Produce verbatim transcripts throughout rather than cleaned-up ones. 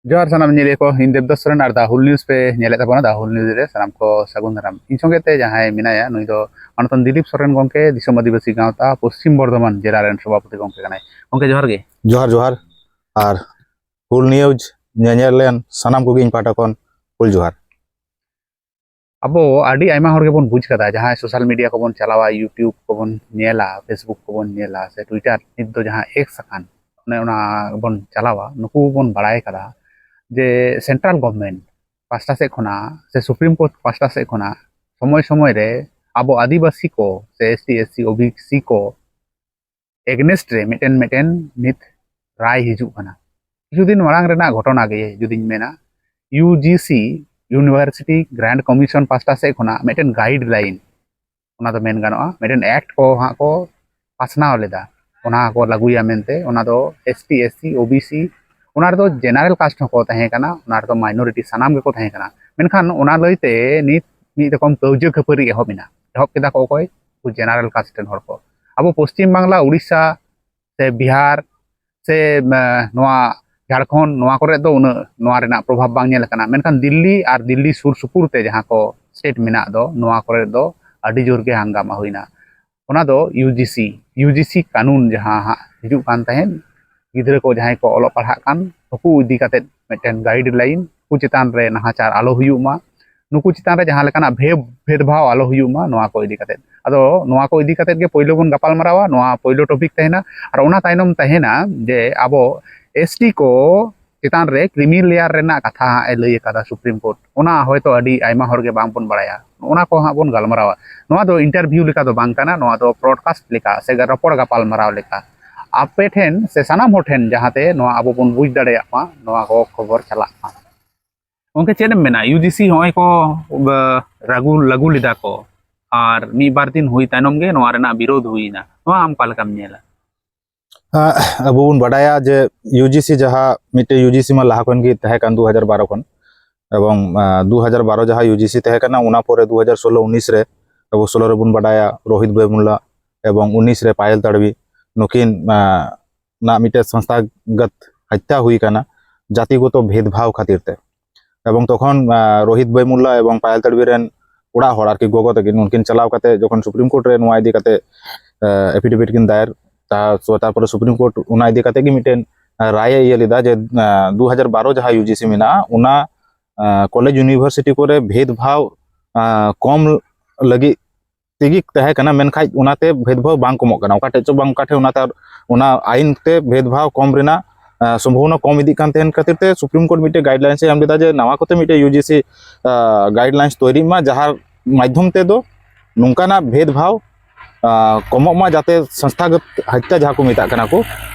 ᱡᱚᱦᱟᱨ ᱥᱟᱱᱟᱢ ᱧᱮᱞᱤᱭᱟᱹ ᱠᱚ, ᱤᱧ ᱫᱮᱵᱫᱟᱥ ᱥᱚᱨᱮᱱ ᱟᱨ The Whole News ᱯᱮ ᱧᱮᱞᱮᱫ ᱛᱟᱵᱚᱱᱟ᱾ The Whole News ᱨᱮ ᱥᱟᱱᱟᱢ ᱠᱚ ᱥᱟᱹᱜᱩᱱ ᱫᱟᱨᱟᱢ᱾ ᱤᱧ ᱥᱚᱸᱜᱮ ᱛᱮ ᱡᱟᱦᱟᱸᱭ ᱢᱮᱱᱟᱭᱟ, ᱱᱩᱭ ᱫᱚ ᱢᱟᱱᱚᱛᱟᱱ ᱫᱤᱞᱤᱯ ᱥᱚᱨᱮᱱ ᱜᱚᱢᱠᱮ, ᱫᱤᱥᱚᱢ ᱟᱹᱫᱤᱵᱟᱹᱥᱤ ᱜᱟᱶᱛᱟ ᱯᱚᱥᱪᱤᱢ ᱵᱚᱨᱫᱷᱚᱢᱟᱱ ᱡᱮᱞᱟ ᱨᱮᱱ ᱥᱚᱵᱷᱟᱯᱚᱛᱤ ᱜᱚᱢᱠᱮ ᱠᱟᱱᱟᱭ᱾ ᱜᱚᱢᱠᱮ, ᱡᱚᱦᱟᱨ ᱜᱮ᱾ ᱡᱚᱦᱟᱨ, ᱡᱚᱦᱟᱨ᱾ ᱟᱨ ᱦᱩᱞ ᱱᱤᱭᱩᱡᱽ ᱧᱮᱧᱮᱞ ᱞᱮᱱ ᱥᱟᱱᱟᱢ ᱠᱚᱜᱮ ᱤᱧ ᱯᱟᱦᱴᱟ ᱠᱷᱚᱱ ᱦᱩᱞ ᱡᱚᱦᱟᱨ᱾ ᱟᱵᱚ ᱟᱹᱰᱤ ᱟᱭᱢᱟ ᱦᱚᱲ ᱜᱮᱵᱚᱱ ᱵᱩᱡᱽ ᱠᱟᱫᱟ, ᱡᱟᱦᱟᱸᱭ social media ᱠᱚᱵᱚᱱ ᱪᱟᱞᱟᱣᱟ, YouTube ᱠᱚᱵᱚᱱ ᱧᱮᱞᱟ, Facebook ᱠᱚᱵᱚᱱ ᱧᱮᱞᱟ, ᱥᱮ Twitter, ᱱᱤᱛ ᱫᱚ ᱡᱟᱦᱟᱸ X ᱟᱠᱟᱱ, ᱚᱱᱮ ᱚᱱᱟ ᱵᱚᱱ ᱪᱟᱞᱟᱣᱟ, ᱱᱩᱠᱩ ᱵᱚᱱ ᱵᱟᱲᱟᱭ ᱠᱟᱫᱟ ᱡᱮ central government ᱯᱟᱥᱴᱟ ᱥᱮᱫ ᱠᱷᱚᱱᱟᱜ ᱥᱮ Supreme Court ᱯᱟᱥᱴᱟ ᱥᱮᱫ ᱠᱷᱚᱱᱟᱜ ᱥᱚᱢᱚᱭ ᱥᱚᱢᱚᱭ ᱨᱮ ᱟᱵᱚ ᱟᱹᱫᱤᱵᱟᱹᱥᱤ ᱠᱚ ᱥᱮ S T, S C, O B C ᱠᱚ against ᱨᱮ ᱢᱤᱫᱴᱮᱱ ᱢᱤᱫᱴᱮᱱ ᱱᱤᱛ ᱨᱟᱭ ᱦᱤᱡᱩᱜ ᱠᱟᱱᱟ᱾ ᱠᱤᱪᱷᱩ ᱫᱤᱱ ᱢᱟᱲᱟᱝ ᱨᱮᱱᱟᱜ ᱜᱷᱚᱴᱚᱱᱟ ᱜᱮ ᱡᱩᱫᱤᱧ ᱢᱮᱱᱟ, U G C, University Grant Commission ᱯᱟᱥᱴᱟ ᱥᱮᱫ ᱠᱷᱚᱱᱟᱜ ᱢᱤᱫᱴᱮᱱ guideline, ᱚᱱᱟ ᱫᱚ ᱢᱮᱱ ᱜᱟᱱᱚᱜᱼᱟ, ᱢᱤᱫᱴᱮᱱ act ᱠᱚ ᱦᱟᱸᱜ ᱠᱚ ᱯᱟᱥᱱᱟᱣ ᱞᱮᱫᱟ, ᱚᱱᱟ ᱠᱚ ᱞᱟᱹᱜᱩᱭᱟ ᱢᱮᱱᱛᱮ᱾ ᱚᱱᱟ ᱫᱚ S T, S C, O B C, ᱚᱱᱟ ᱨᱮᱫᱚ general caste ᱦᱚᱸᱠᱚ ᱛᱟᱦᱮᱸ ᱠᱟᱱᱟ, ᱚᱱᱟ ᱨᱮᱫᱚ minority ᱥᱟᱱᱟᱢ ᱜᱮᱠᱚ ᱛᱟᱦᱮᱸ ᱠᱟᱱᱟ᱾ ᱢᱮᱱᱠᱷᱟᱱ ᱚᱱᱟ ᱞᱟᱹᱭᱛᱮ ᱱᱤᱛ ᱢᱤᱫ ᱨᱚᱠᱚᱢ ᱠᱟᱹᱣᱡᱟᱹ ᱠᱷᱟᱹᱯᱟᱹᱨᱤ ᱮᱦᱚᱵ ᱮᱱᱟ᱾ ᱮᱦᱚᱵ ᱠᱮᱫᱟ ᱠᱚ ᱚᱠᱚᱭ? ᱩᱱᱠᱩ general caste ᱨᱮᱱ ᱦᱚᱲ ᱠᱚ᱾ ᱟᱵᱚ ᱯᱚᱥᱪᱤᱢ ᱵᱟᱝᱞᱟ, ᱩᱲᱤᱥᱥᱟ, ᱥᱮ ᱵᱤᱦᱟᱨ, ᱥᱮ, ᱮ, ᱱᱚᱣᱟ ᱡᱷᱟᱲᱠᱷᱚᱸᱰ, ᱱᱚᱣᱟ ᱠᱚᱨᱮ ᱫᱚ ᱩᱱᱟᱹᱜ ᱱᱚᱣᱟ ᱨᱮᱱᱟᱜ ᱯᱨᱚᱵᱷᱟᱵᱽ ᱵᱟᱝ ᱧᱮᱞ ᱟᱠᱟᱱᱟ᱾ ᱢᱮᱱᱠᱷᱟᱱ ᱫᱤᱞᱞᱤ ᱟᱨ ᱫᱤᱞᱞᱤ ᱥᱩᱨ ᱥᱩᱯᱩᱨ ᱛᱮ ᱡᱟᱦᱟᱸ ᱠᱚ state ᱢᱮᱱᱟᱜ ᱫᱚ, ᱱᱚᱣᱟ ᱠᱚᱨᱮ ᱫᱚ ᱟᱹᱰᱤ ᱡᱳᱨ ᱜᱮ ᱦᱟᱝᱜᱟᱢᱟ ᱦᱩᱭᱱᱟ᱾ ᱚᱱᱟ ᱫᱚ U G C, U G C ᱠᱟᱹᱱᱩᱱ ᱡᱟᱦᱟᱸ ᱦᱟᱸᱜ ᱦᱤᱡᱩᱜ ᱠᱟᱱ ᱛᱟᱦᱮᱸᱫ, ᱜᱤᱫᱽᱨᱟᱹ ᱠᱚ ᱡᱟᱦᱟᱸᱭ ᱠᱚ ᱚᱞᱚᱜ ᱯᱟᱲᱦᱟᱜ ᱠᱟᱱ, ᱱᱩᱠᱩ ᱤᱫᱤ ᱠᱟᱛᱮᱫ ᱢᱤᱫᱴᱮᱱ guideline, ᱩᱱᱠᱩ ᱪᱮᱛᱟᱱ ᱨᱮ ᱱᱟᱦᱟᱪᱟᱨ ᱟᱞᱚ ᱦᱩᱭᱩᱜ ᱢᱟ, ᱱᱩᱠᱩ ᱪᱮᱛᱟᱱ ᱨᱮ ᱡᱟᱦᱟᱸ ᱞᱮᱠᱟᱱᱟᱜ ᱵᱷᱮᱫᱽ, ᱵᱷᱮᱫᱽᱵᱷᱟᱣ ᱟᱞᱚ ᱦᱩᱭᱩᱜ ᱢᱟ, ᱱᱚᱣᱟ ᱠᱚ ᱤᱫᱤ ᱠᱟᱛᱮᱫ᱾ ᱟᱫᱚ ᱱᱚᱣᱟ ᱠᱚ ᱤᱫᱤ ᱠᱟᱛᱮᱫ ᱜᱮ ᱯᱳᱭᱞᱳ ᱵᱚᱱ ᱜᱟᱯᱟᱞ ᱢᱟᱨᱟᱣᱟ᱾ ᱱᱚᱣᱟ ᱯᱳᱭᱞᱳ topic ᱛᱟᱦᱮᱱᱟ᱾ ᱟᱨ ᱚᱱᱟ ᱛᱟᱭᱱᱚᱢ ᱛᱟᱦᱮᱱᱟ ᱡᱮ ᱟᱵᱚ S T ᱠᱚ ᱪᱮᱛᱟᱱ ᱨᱮ creamy layer ᱨᱮᱱᱟᱜ ᱠᱟᱛᱷᱟ ᱦᱟᱸᱜ ᱮ ᱞᱟᱹᱭ ᱟᱠᱟᱫᱟ Supreme Court᱾ ᱚᱱᱟ ᱦᱚᱭᱛᱳ ᱟᱹᱰᱤ ᱟᱭᱢᱟ ᱦᱚᱲ ᱜᱮ ᱵᱟᱝ ᱵᱚᱱ ᱵᱟᱲᱟᱭᱟ, ᱚᱱᱟ ᱠᱚ ᱦᱟᱸᱜ ᱵᱚᱱ ᱜᱟᱞᱢᱟᱨᱟᱣᱟ᱾ ᱱᱚᱣᱟ ᱫᱚ interview ᱞᱮᱠᱟ ᱫᱚ ᱵᱟᱝ ᱠᱟᱱᱟ, ᱱᱚᱣᱟ ᱫᱚ broadcast ᱞᱮᱠᱟ ᱥᱮ ᱨᱚᱯᱚᱲ ᱜᱟᱯᱟᱞ ᱢᱟᱨᱟᱣ ᱞᱮᱠᱟ ᱟᱯᱮ ᱴᱷᱮᱱ ᱥᱮ ᱥᱟᱱᱟᱢ ᱦᱚᱲ ᱴᱷᱮᱱ, ᱡᱟᱦᱟᱸᱛᱮ ᱱᱚᱣᱟ ᱟᱵᱚ ᱵᱚᱱ ᱵᱩᱡᱽ ᱫᱟᱲᱮᱭᱟᱜ ᱢᱟ ᱱᱚᱣᱟ ᱠᱚ ᱠᱷᱚᱵᱚᱨ ᱪᱟᱞᱟᱜ ᱢᱟ᱾ ᱜᱚᱢᱠᱮ, ᱪᱮᱫ ᱮᱢ ᱢᱮᱱᱟ, U G C ᱦᱚᱸᱜᱼᱚᱭ ᱠᱚ, ᱵᱟ, ᱞᱟᱹᱜᱩ, ᱞᱟᱹᱜᱩ ᱞᱮᱫᱟ ᱠᱚ, ᱟᱨ ᱢᱤᱫ ᱵᱟᱨ ᱫᱤᱱ ᱦᱩᱭ ᱛᱟᱭᱱᱚᱢ ᱜᱮ ᱱᱚᱣᱟ ᱨᱮᱱᱟᱜ ᱵᱤᱨᱳᱫᱷ ᱦᱩᱭᱱᱟ, ᱱᱚᱣᱟ ᱟᱢ ᱚᱠᱟ ᱞᱮᱠᱟᱢ ᱧᱮᱞᱟ? ᱟᱸ, ᱟᱵᱚ ᱵᱚᱱ ᱵᱟᱰᱟᱭᱟ ᱡᱮ U G C ᱡᱟᱦᱟᱸ ᱢᱤᱫᱴᱮᱡ U G C ᱢᱟ ᱞᱟᱦᱟ ᱠᱷᱚᱱ ᱜᱮ ᱛᱟᱦᱮᱸ ᱠᱟᱱ ᱫᱩ ᱦᱟᱡᱟᱨ ᱵᱟᱨᱚ ᱠᱷᱚᱱ, ᱮᱵᱚᱝ, ᱟᱸ, ᱫᱩ ᱦᱟᱡᱟᱨ ᱵᱟᱨᱚ ᱡᱟᱦᱟᱸ U G C ᱛᱟᱦᱮᱸ ᱠᱟᱱᱟ, ᱚᱱᱟ ᱯᱚᱨᱮ ᱫᱩ ᱦᱟᱡᱟᱨ ᱥᱳᱞᱳ ᱩᱱᱤᱥ ᱨᱮ, ᱟᱵᱚ ᱥᱳᱞᱳ ᱨᱮᱵᱚᱱ ᱵᱟᱰᱟᱭᱟ ᱨᱳᱦᱤᱛ ᱵᱮᱢᱩᱞᱟ ᱮᱵᱚᱝ ᱩᱱᱤᱥ ᱨᱮ ᱯᱟᱭᱮᱞ ᱛᱟᱲᱣᱤ, ᱱᱩᱠᱤᱱ, ᱟᱸ, ᱱᱟᱜ ᱢᱤᱫᱴᱮᱡ ᱥᱚᱝᱥᱛᱷᱟᱜᱚᱛ ᱦᱚᱛᱛᱟ ᱦᱩᱭ ᱠᱟᱱᱟ᱾ ᱡᱟᱛᱤᱜᱚᱛᱚ ᱵᱷᱮᱫᱽᱵᱷᱟᱣ ᱠᱷᱟᱹᱛᱤᱨ ᱛᱮ᱾ ᱮᱵᱚᱝ ᱛᱚᱠᱷᱚᱱ ᱟᱸ, ᱨᱳᱦᱤᱛ ᱵᱟᱹᱭᱢᱩᱞᱞᱟ ᱮᱵᱚᱝ ᱯᱟᱭᱮᱞ ᱛᱟᱲᱣᱤ ᱨᱮᱱ ᱚᱲᱟᱜ ᱦᱚᱲ ᱟᱨᱠᱤ ᱜᱚᱜᱚ ᱛᱟᱹᱠᱤᱱ ᱩᱱᱠᱤᱱ ᱪᱟᱞᱟᱣ ᱠᱟᱛᱮ ᱡᱚᱠᱷᱚᱱ ᱥᱩᱯᱨᱤᱢ ᱠᱳᱨᱴ ᱨᱮ ᱱᱚᱣᱟ ᱤᱫᱤ ᱠᱟᱛᱮ ᱮᱯᱷᱤᱰᱮᱵᱷᱤᱴ ᱠᱤᱱ ᱫᱟᱭᱮᱨ, ᱛᱟᱨᱯᱚᱨᱮ ᱥᱩᱯᱨᱤᱢ ᱠᱳᱨᱴ ᱚᱱᱟ ᱤᱫᱤ ᱠᱟᱛᱮ ᱜᱮ ᱢᱤᱫᱴᱮᱱ ᱨᱟᱭ ᱮ ᱤᱭᱟᱹ ᱞᱮᱫᱟ ᱡᱮ ᱫᱩ ᱦᱟᱡᱟᱨ ᱵᱟᱨᱚ ᱡᱟᱦᱟᱸ ᱭᱩᱡᱤᱥᱤ ᱢᱮᱱᱟᱜᱼᱟ, ᱚᱱᱟ ᱠᱚᱞᱮᱡᱽ ᱤᱭᱩᱱᱤᱵᱷᱟᱨᱥᱤᱴᱤ ᱠᱚᱨᱮ ᱵᱷᱮᱫᱽᱵᱷᱟᱣ ᱠᱚᱢ ᱞᱟᱹᱜᱤᱫ ᱛᱮᱜᱮ ᱛᱟᱦᱮᱸ ᱠᱟᱱᱟ, ᱢᱮᱱᱠᱷᱟᱱ ᱚᱱᱟᱛᱮ ᱵᱷᱮᱫᱽᱵᱷᱟᱣ ᱵᱟᱝ ᱠᱚᱢᱚᱜ ᱠᱟᱱᱟ᱾ ᱚᱠᱟ ᱴᱷᱮᱡ ᱪᱚ ᱵᱟᱝ ᱚᱠᱟ ᱴᱷᱮᱡ ᱚᱱᱟᱛᱮ ᱟᱨ ᱚᱱᱟ ᱟᱭᱤᱱ ᱛᱮ ᱵᱷᱮᱫᱽᱵᱷᱟᱣ ᱠᱚᱢ ᱨᱮᱱᱟᱜ ᱥᱚᱢᱵᱷᱚᱵᱚᱱᱟ ᱠᱚᱢ ᱤᱫᱤᱜ ᱠᱟᱱ ᱛᱟᱦᱮᱱ ᱠᱷᱟᱹᱛᱤᱨ ᱛᱮ ᱥᱩᱯᱨᱤᱢ ᱠᱳᱨᱴ ᱢᱤᱫᱴᱮᱡ ᱜᱟᱭᱤᱰᱞᱟᱭᱤᱱᱥ ᱮ ᱮᱢ ᱞᱮᱫᱟ ᱡᱮ ᱱᱟᱣᱟ ᱠᱚᱛᱮ ᱢᱤᱫᱴᱮᱡ ᱭᱩᱡᱤᱥᱤ ᱜᱟᱭᱤᱰᱞᱟᱭᱤᱱᱥ ᱛᱳᱭᱨᱤᱜ ᱢᱟ, ᱡᱟᱦᱟᱸ ᱢᱟᱫᱽᱫᱷᱚᱢ ᱛᱮᱫᱚ ᱱᱚᱝᱠᱟᱱᱟᱜ ᱵᱷᱮᱫᱽᱵᱷᱟᱣ ᱠᱚᱢᱚᱜ ᱢᱟ, ᱡᱟᱛᱮ ᱥᱚᱝᱥᱛᱷᱟᱜᱚᱛ ᱦᱚᱛᱛᱟ ᱡᱟᱦᱟᱸ ᱠᱚ ᱢᱮᱛᱟᱜ ᱠᱟᱱᱟ ᱠᱚ,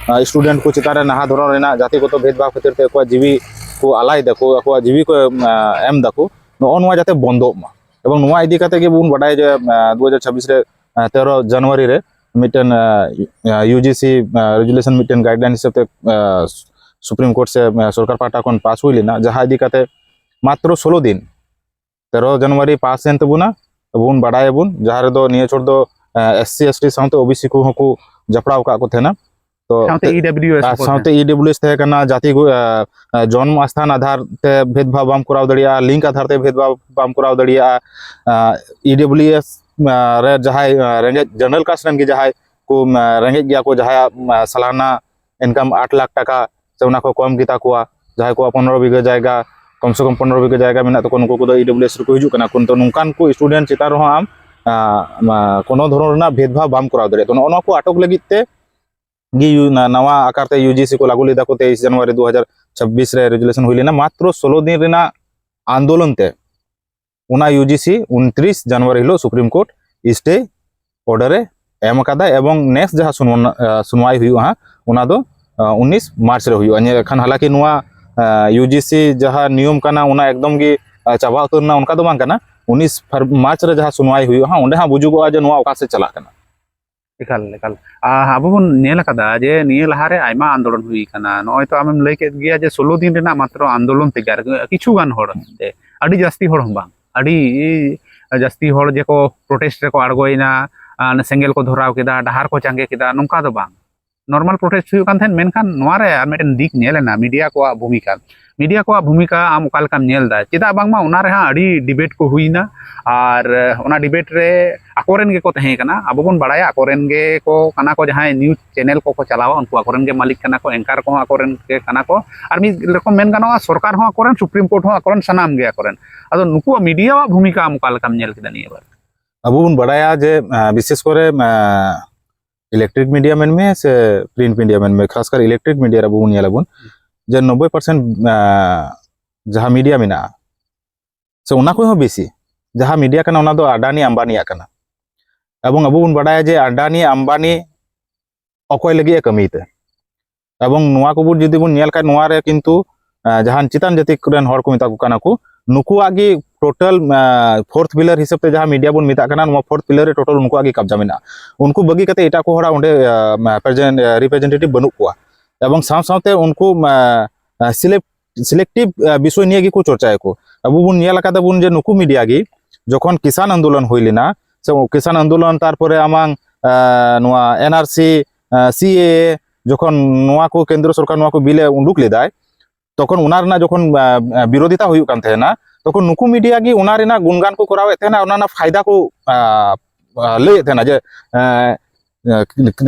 ᱥᱴᱩᱰᱮᱱᱴ ᱠᱚ ᱪᱮᱛᱟᱱ ᱨᱮ ᱱᱟᱦᱟ ᱫᱷᱚᱨᱚᱱ ᱨᱮᱱᱟᱜ ᱡᱟᱛᱤᱜᱚᱛᱚ ᱵᱷᱮᱫᱽᱵᱷᱟᱣ ᱠᱷᱟᱹᱛᱤᱨ ᱛᱮ ᱟᱠᱚᱣᱟᱜ ᱡᱤᱣᱤ ᱠᱚ ᱟᱞᱟᱭ ᱫᱟᱠᱚ, ᱟᱠᱚᱣᱟᱜ ᱡᱤᱣᱤ ᱠᱚ ᱮᱢ ᱫᱟᱠᱚ, ᱱᱚᱜᱼᱚ ᱱᱚᱣᱟ ᱡᱟᱛᱮ ᱵᱚᱱᱫᱚᱜ ᱢᱟ᱾ ᱮᱵᱚᱝ ᱱᱚᱣᱟ ᱤᱫᱤ ᱠᱟᱛᱮ ᱜᱮᱵᱚᱱ ᱵᱟᱰᱟᱭᱟ ᱡᱮ ᱫᱩ ᱦᱟᱡᱟᱨ ᱪᱷᱟᱵᱵᱤᱥ ᱨᱮ ᱛᱮᱨᱚ ᱡᱟᱱᱩᱣᱟᱨᱤ ᱨᱮ ᱢᱤᱫᱴᱮᱱ ᱭᱩᱡᱤᱥᱤ ᱨᱮᱡᱩᱞᱮᱥᱚᱱ ᱢᱤᱫᱴᱮᱱ ᱜᱟᱭᱤᱰᱞᱟᱭᱤᱱ ᱦᱤᱥᱟᱹᱵ ᱛᱮ ᱥᱩᱯᱨᱤᱢ ᱠᱳᱨᱴ ᱥᱮ ᱥᱚᱨᱠᱟᱨ ᱯᱟᱦᱴᱟ ᱠᱷᱚᱱ ᱯᱟᱥ ᱦᱩᱭ ᱞᱮᱱᱟ, ᱡᱟᱦᱟᱸ ᱤᱫᱤ ᱠᱟᱛᱮ ᱢᱟᱛᱨᱚ ᱥᱳᱞᱳ ᱫᱤᱱ, ᱛᱮᱨᱚ ᱡᱟᱱᱩᱣᱟᱨᱤ ᱯᱟᱥ ᱮᱱ ᱛᱟᱵᱚᱱᱟ, ᱟᱵᱚ ᱵᱚᱱ ᱵᱟᱰᱟᱭᱟᱵᱚᱱ, ᱡᱟᱦᱟᱸ ᱨᱮᱫᱚ ᱱᱤᱭᱟᱹ ᱪᱷᱚᱴ ᱫᱚ ᱮᱥ ᱥᱤ ᱮᱥ ᱴᱤ ᱥᱟᱶᱛᱮ ᱳ ᱵᱤ ᱥᱤ ᱠᱚᱦᱚᱸ ᱠᱚ ᱡᱚᱯᱲᱟᱣ ᱟᱠᱟᱫ ᱠᱚ ᱛᱟᱦᱮᱱᱟ᱾ ᱛᱚ ᱥᱟᱶᱛᱮ ᱤ ᱰᱟᱵᱞᱤᱭᱩ ᱮᱥ ᱟᱨ ᱦᱚᱸᱠᱚ ᱥᱟᱶᱛᱮ ᱛᱟᱦᱮᱱᱟ᱾ ᱤ ᱰᱟᱵᱞᱤᱭᱩ ᱮᱥ ᱛᱟᱦᱮᱸ ᱠᱟᱱᱟ, ᱡᱟᱛᱤ ᱜᱚ-, ᱟ, ᱟ, ᱡᱚᱱᱢ ᱟᱥᱛᱷᱟᱱ ᱟᱫᱷᱟᱨ ᱛᱮ ᱵᱷᱮᱫᱽᱵᱷᱟᱣ ᱵᱟᱢ ᱠᱚᱨᱟᱣ ᱫᱟᱲᱮᱭᱟᱜᱼᱟ, ᱞᱤᱝᱠ ᱟᱫᱷᱟᱨ ᱛᱮ ᱵᱷᱮᱫᱽᱵᱷᱟᱣ ᱵᱟᱢ ᱠᱚᱨᱟᱣ ᱫᱟᱲᱮᱭᱟᱜᱼᱟ, ᱤ ᱰᱟᱵᱞᱤᱭᱩ ᱮᱥ ᱨᱮ ᱡᱟᱦᱟᱸᱭ ᱟ, ᱨᱮᱸᱜᱮᱡ ᱡᱮᱱᱟᱨᱮᱞ ᱠᱟᱥᱴ ᱨᱮᱱ ᱜᱮ ᱡᱟᱦᱟᱸᱭ ᱠᱚ ᱟ, ᱨᱮᱸᱜᱮᱡ ᱜᱮᱭᱟ ᱠᱚ, ᱡᱟᱦᱟᱸᱭᱟᱜ ᱟ, ᱥᱟᱞᱟᱱᱟ ᱤᱱᱠᱟᱢ ᱟᱴ ᱞᱟᱠᱷ ᱴᱟᱠᱟ ᱥᱮ ᱚᱱᱟ ᱠᱚ ᱠᱚᱢ ᱜᱮᱛᱟ ᱠᱚᱣᱟ, ᱡᱟᱦᱟᱸᱭ ᱠᱚᱣᱟᱜ ᱯᱚᱱᱨᱚ ᱵᱤᱜᱷᱟᱹ ᱡᱟᱭᱜᱟ, ᱠᱚᱢ ᱥᱮ ᱠᱚᱢ ᱯᱚᱱᱨᱚ ᱵᱤᱜᱷᱟᱹ ᱡᱟᱭᱜᱟ ᱢᱮᱱᱟᱜ ᱛᱟᱠᱚᱣᱟ, ᱱᱩᱠᱩ ᱠᱚᱫᱚ ᱤ ᱰᱟᱵᱞᱤᱭᱩ ᱮᱥ ᱨᱮᱠᱚ ᱦᱤᱡᱩᱜ ᱠᱟᱱᱟ᱾ ᱠᱤᱱᱛᱩ ᱱᱚᱝᱠᱟᱱ ᱠᱚ ᱥᱴᱩᱰᱮᱱᱴ ᱪᱮᱛᱟᱱ ᱨᱮᱦᱚᱸ ᱟᱢ ᱟ, ᱟ, ᱠᱳᱱᱳ ᱫᱷᱚᱨᱚᱱ ᱨᱮᱱᱟᱜ ᱵᱷᱮᱫᱽᱵᱷᱟᱣ ᱵᱟᱢ ᱠᱚᱨᱟᱣ ᱫᱟᱲᱮᱭᱟᱜᱼᱟ᱾ ᱛᱚ ᱱᱚᱜᱼᱚ ᱱᱚᱣᱟ ᱠᱚ ᱟᱴᱚᱠ ᱞᱟᱹᱜᱤᱫ ᱛᱮ ᱜᱮ ᱭᱩ-, ᱱᱟ-, ᱱᱟᱣᱟ ᱟᱠᱟᱨ ᱛᱮ ᱭᱩ ᱡᱤ ᱥᱤ ᱠᱚ ᱞᱟᱹᱜᱩ ᱞᱮᱫᱟ ᱠᱚ ᱛᱮᱭᱤᱥ ᱡᱟᱱᱩᱣᱟᱨᱤ ᱫᱩ ᱦᱟᱡᱟᱨ ᱪᱷᱟᱵᱵᱤᱥ ᱨᱮ ᱨᱮᱡᱩᱞᱮᱥᱚᱱ ᱦᱩᱭ ᱞᱮᱱᱟ᱾ ᱢᱟᱛᱨᱚ ᱥᱳᱞᱳ ᱫᱤᱱ ᱨᱮᱱᱟᱜ ᱟᱱᱫᱳᱞᱚᱱ ᱛᱮ ᱚᱱᱟ ᱭᱩ ᱡᱤ ᱥᱤ ᱩᱱᱛᱨᱤᱥ ᱡᱟᱱᱩᱣᱟᱨᱤ ᱦᱤᱞᱳᱜ ᱥᱩᱯᱨᱤᱢ ᱠᱳᱨᱴ ᱥᱴᱮ ᱚᱨᱰᱟᱨ ᱮ ᱮᱢ ᱟᱠᱟᱫᱟ ᱮᱵᱚᱝ ᱱᱮᱠᱥᱴ ᱡᱟᱦᱟᱸ ᱥᱩᱱᱣᱟ-, ᱟ, ᱥᱩᱱᱣᱟᱭ ᱦᱩᱭᱩᱜᱼᱟ ᱦᱟᱸᱜ, ᱚᱱᱟ ᱫᱚ, ᱟ, ᱩᱱᱤᱥ ᱢᱟᱨᱪ ᱨᱮ ᱦᱩᱭᱩᱜᱼᱟ᱾ ᱧᱮᱞ ᱠᱷᱟᱱ ᱦᱟᱞᱟᱠᱤ ᱱᱚᱣᱟ, ᱟ, ᱭᱩ ᱡᱤ ᱥᱤ ᱡᱟᱦᱟᱸ ᱱᱤᱭᱚᱢ ᱠᱟᱱᱟ ᱚᱱᱟ ᱮᱠᱫᱚᱢ ᱜᱮ, ᱟ, ᱪᱟᱵᱟ ᱩᱛᱟᱹᱨ ᱮᱱᱟ ᱚᱱᱠᱟ ᱫᱚ ᱵᱟᱝ ᱠᱟᱱᱟ᱾ ᱩᱱᱤᱥ ᱯᱷᱟᱨ-, ᱢᱟᱨᱪ ᱨᱮ ᱡᱟᱦᱟᱸ ᱥᱩᱱᱣᱟᱭ ᱦᱩᱭᱩᱜᱼᱟ ᱦᱟᱸᱜ, ᱚᱸᱰᱮ ᱦᱟᱸᱜ ᱵᱩᱡᱩᱜᱚᱜᱼᱟ ᱡᱮ ᱱᱚᱣᱟ ᱚᱠᱟ ᱥᱮᱫ ᱪᱟᱞᱟᱜ ᱠᱟᱱᱟ᱾ ᱮᱠᱟᱞ, ᱮᱠᱟᱞ᱾ ᱟ, ᱟᱵᱚ ᱵᱚᱱ ᱧᱮᱞ ᱟᱠᱟᱫᱟ ᱡᱮ ᱱᱤᱭᱟᱹ ᱞᱟᱦᱟᱨᱮ ᱟᱭᱢᱟ ᱟᱱᱫᱳᱞᱚᱱ ᱦᱩᱭ ᱟᱠᱟᱱᱟ᱾ ᱱᱚᱜᱼᱚᱭ ᱛᱚ ᱟᱢᱮᱢ ᱞᱟᱹᱭ ᱠᱮᱫ ᱜᱮᱭᱟ ᱡᱮ ᱥᱳᱞᱳ ᱫᱤᱱ ᱨᱮᱱᱟᱜ ᱢᱟᱛᱨᱚ ᱟᱱᱫᱳᱞᱚᱱ ᱛᱮᱜᱮ ᱟᱨ ᱠᱤᱪᱷᱩ ᱜᱟᱱ ᱦᱚᱲ ᱛᱮ, ᱟᱹᱰᱤ ᱡᱟᱹᱥᱛᱤ ᱦᱚᱲ ᱦᱚᱸ ᱵᱟᱝ, ᱟᱹᱰᱤ ᱡᱟᱹᱥᱛᱤ ᱦᱚᱲ ᱡᱮᱠᱚ ᱯᱨᱚᱴᱮᱥᱴ ᱨᱮᱠᱚ ᱟᱬᱜᱚᱭᱮᱱᱟ, ᱟ, ᱥᱮᱸᱜᱮᱞ ᱠᱚ ᱫᱷᱚᱨᱟᱣ ᱠᱮᱫᱟ, ᱰᱟᱦᱟᱨ ᱠᱚ ᱪᱟᱸᱜᱮ ᱠᱮᱫᱟ, ᱱᱚᱝᱠᱟ ᱫᱚ ᱵᱟᱝ᱾ ᱱᱚᱨᱢᱟᱞ ᱯᱨᱚᱴᱮᱥᱴ ᱦᱩᱭᱩᱜ ᱠᱟᱱ ᱛᱟᱦᱮᱸᱫ, ᱢᱮᱱᱠᱷᱟᱱ ᱱᱚᱣᱟ ᱨᱮ ᱟᱨ ᱢᱤᱫᱴᱮᱱ ᱫᱤᱠ ᱧᱮᱞ ᱮᱱᱟ, ᱢᱤᱰᱤᱭᱟ ᱠᱚᱣᱟᱜ ᱵᱷᱩᱢᱤᱠᱟ᱾ ᱢᱤᱰᱤᱭᱟ ᱠᱚᱣᱟᱜ ᱵᱷᱩᱢᱤᱠᱟ ᱟᱢ ᱚᱠᱟ ᱞᱮᱠᱟᱢ ᱧᱮᱞ ᱮᱫᱟ? ᱪᱮᱫᱟᱜ ᱵᱟᱝᱢᱟ ᱚᱱᱟ ᱨᱮᱦᱚᱸ ᱟᱹᱰᱤ ᱰᱤᱵᱮᱴ ᱠᱚ ᱦᱩᱭᱱᱟ, ᱟᱨ ᱚᱱᱟ ᱰᱤᱵᱮᱴ ᱨᱮ ᱟᱠᱚᱨᱮᱱ ᱜᱮᱠᱚ ᱛᱟᱦᱮᱸ ᱠᱟᱱᱟ᱾ ᱟᱵᱚ ᱵᱚᱱ ᱵᱟᱲᱟᱭᱟ ᱟᱠᱚᱨᱮᱱ ᱜᱮᱠᱚ ᱠᱟᱱᱟ ᱠᱚ, ᱡᱟᱦᱟᱸᱭ ᱱᱤᱭᱩᱡᱽ ᱪᱮᱱᱮᱞ ᱠᱚᱠᱚ ᱪᱟᱞᱟᱣᱟ ᱩᱱᱠᱩ ᱟᱠᱚᱨᱮᱱ ᱜᱮ ᱢᱟᱹᱞᱤᱠ ᱠᱟᱱᱟ ᱠᱚ, ᱮᱝᱠᱟᱨ ᱠᱚᱦᱚᱸ ᱟᱠᱚᱨᱮᱱ ᱜᱮ ᱠᱟᱱᱟ ᱠᱚ, ᱟᱨ ᱢᱤᱫ ᱨᱚᱠᱚᱢ ᱢᱮᱱ ᱜᱟᱱᱚᱜᱼᱟ ᱥᱚᱨᱠᱟᱨ ᱦᱚᱸ ᱟᱠᱚᱨᱮᱱ, ᱥᱩᱯᱨᱤᱢ ᱠᱳᱨᱴ ᱦᱚᱸ ᱟᱠᱚᱨᱮᱱ, ᱥᱟᱱᱟᱢ ᱜᱮ ᱟᱠᱚᱨᱮᱱ᱾ ᱟᱫᱚ ᱱᱩᱠᱩᱣᱟᱜ ᱢᱤᱰᱤᱭᱟᱣᱟᱜ ᱵᱷᱩᱢᱤᱠᱟ ᱟᱢ ᱚᱠᱟ ᱞᱮᱠᱟᱢ ᱧᱮᱞ ᱠᱮᱫᱟ ᱱᱤᱭᱟᱹ ᱵᱟᱨ? ᱟᱵᱚ ᱵᱚᱱ ᱵᱟᱲᱟᱭᱟ ᱡᱮ, ᱟᱸ, ᱵᱤᱥᱮᱥ ᱠᱚᱨᱮ, ᱟᱸ, ᱤᱞᱮᱠᱴᱨᱤᱠ ᱢᱤᱰᱤᱭᱟ ᱢᱮᱱᱢᱮ ᱥᱮ ᱯᱨᱤᱱᱴ ᱢᱤᱰᱤᱭᱟ ᱢᱮᱱᱢᱮ, ᱠᱷᱟᱥᱠᱟᱨ ᱤᱞᱮᱠᱴᱨᱤᱠ ᱢᱤᱰᱤᱭᱟ ᱨᱮ ᱟᱵᱚ ᱵᱚᱱ ᱧᱮᱞ ᱟᱵᱚᱱ ᱡᱮ ᱱᱚᱵᱵᱳᱭ ᱯᱟᱨᱥᱮᱱᱴ, ᱟᱸ, ᱡᱟᱦᱟᱸ ᱢᱤᱰᱤᱭᱟ ᱢᱮᱱᱟᱜᱼᱟ ᱥᱮ ᱚᱱᱟ ᱠᱷᱚᱱ ᱦᱚᱸ ᱵᱮᱥᱤ ᱡᱟᱦᱟᱸ ᱢᱤᱰᱤᱭᱟ ᱠᱟᱱᱟ ᱚᱱᱟ ᱫᱚ ᱟᱰᱟᱱᱤ ᱟᱢᱵᱟᱱᱤᱭᱟᱜ ᱠᱟᱱᱟ᱾ ᱮᱵᱚᱝ ᱟᱵᱚ ᱵᱚᱱ ᱵᱟᱰᱟᱭᱟ ᱡᱮ ᱟᱰᱟᱱᱤ ᱟᱢᱵᱟᱱᱤ ᱚᱠᱚᱭ ᱞᱟᱹᱜᱤᱫ ᱮ ᱠᱟᱹᱢᱤᱭ ᱛᱮ? ᱮᱵᱚᱝ ᱱᱚᱣᱟ ᱠᱚᱵᱚᱱ ᱡᱩᱫᱤ ᱵᱚᱱ ᱧᱮᱞ ᱠᱷᱟᱡ ᱱᱚᱣᱟ ᱨᱮ ᱠᱤᱱᱛᱩ, ᱟᱸ, ᱡᱟᱦᱟᱱ ᱪᱮᱛᱟᱱ ᱡᱟᱹᱛᱤ ᱨᱮᱱ ᱦᱚᱲ ᱠᱚ ᱢᱮᱛᱟ ᱠᱚ ᱠᱟᱱᱟ ᱠᱚ, ᱱᱩᱠᱩᱣᱟᱜ ᱜᱮ ᱴᱳᱴᱟᱞ, ᱟᱸ, ᱯᱷᱳᱨᱛᱷ ᱯᱤᱞᱟᱨ ᱦᱤᱥᱟᱹᱵ ᱛᱮ ᱡᱟᱦᱟᱸ ᱢᱤᱰᱤᱭᱟ ᱵᱚᱱ ᱢᱮᱛᱟᱜ ᱠᱟᱱᱟ, ᱱᱚᱣᱟ ᱯᱷᱳᱨᱛᱷ ᱯᱤᱞᱟᱨ ᱨᱮ ᱴᱳᱴᱟᱞ ᱩᱱᱠᱩᱣᱟᱜ ᱜᱮ ᱠᱟᱵᱡᱟ ᱢᱮᱱᱟᱜᱼᱟ᱾ ᱩᱱᱠᱩ ᱵᱟᱹᱜᱤ ᱠᱟᱛᱮ ᱮᱴᱟᱜ ᱠᱚ ᱦᱚᱲᱟᱜ ᱚᱸᱰᱮ, ᱟᱸ, ᱯᱨᱮᱡᱮᱱ-, ᱟᱸ, ᱨᱤᱯᱨᱮᱡᱮᱱᱴᱮᱴᱤᱵᱷ ᱵᱟᱹᱱᱩᱜ ᱠᱚᱣᱟ᱾ ᱮᱵᱚᱝ ᱥᱟᱶ ᱥᱟᱶᱛᱮ ᱩᱱᱠᱩ, ᱟᱸ, ᱟᱸ, ᱥᱤᱞᱮᱠᱴ-, ᱥᱤᱞᱮᱠᱴᱤᱵᱷ, ᱟᱸ, ᱵᱤᱥᱚᱭ ᱱᱤᱭᱮ ᱜᱮᱠᱚ ᱪᱚᱨᱪᱟᱭᱟᱠᱚ᱾ ᱟᱵᱚ ᱵᱚᱱ ᱧᱮᱞ ᱟᱠᱟᱫᱟ ᱵᱚᱱ ᱡᱮ ᱱᱩᱠᱩ ᱢᱤᱰᱤᱭᱟ ᱜᱮ ᱡᱚᱠᱷᱚᱱ ᱠᱤᱥᱟᱱ ᱟᱱᱫᱳᱞᱚᱱ ᱦᱩᱭ ᱞᱮᱱᱟ, ᱥᱮ ᱠᱤᱥᱟᱱ ᱟᱱᱫᱳᱞᱚᱱ, ᱛᱟᱨᱯᱚᱨᱮ ᱟᱢᱟᱝ, ᱟᱸ, ᱱᱚᱣᱟ ᱮᱱ ᱟᱨ ᱥᱤ, ᱟᱸ, ᱥᱤ ᱮ ᱮ, ᱡᱚᱠᱷᱚᱱ ᱱᱚᱣᱟ ᱠᱚ ᱠᱮᱱᱫᱨᱚ ᱥᱚᱨᱠᱟᱨ ᱱᱚᱣᱟ ᱠᱚ ᱵᱤᱞ ᱮ ᱩᱰᱩᱠ ᱞᱮᱫᱟᱭ, ᱛᱚᱠᱷᱚᱱ ᱚᱱᱟ ᱨᱮᱱᱟᱜ ᱡᱚᱠᱷᱚᱱ, ᱟᱸ, ᱟᱸ, ᱵᱤᱨᱳᱫᱷᱤᱛᱟ ᱦᱩᱭᱩᱜ ᱠᱟᱱ ᱛᱟᱦᱮᱱᱟ, ᱛᱚᱠᱷᱚᱱ ᱱᱩᱠᱩ ᱢᱤᱰᱤᱭᱟ ᱜᱮ ᱚᱱᱟ ᱨᱮᱱᱟᱜ ᱜᱩᱱᱜᱟᱱ ᱠᱚ ᱠᱚᱨᱟᱣᱮᱫ ᱛᱟᱦᱮᱱᱟ, ᱚᱱᱟ ᱨᱮᱱᱟᱜ ᱯᱷᱟᱭᱫᱟ ᱠᱚ, ᱟᱸ, ᱟᱸ, ᱞᱟᱹᱭᱮᱫ ᱛᱟᱦᱮᱱᱟ ᱡᱮ, ᱟᱸ,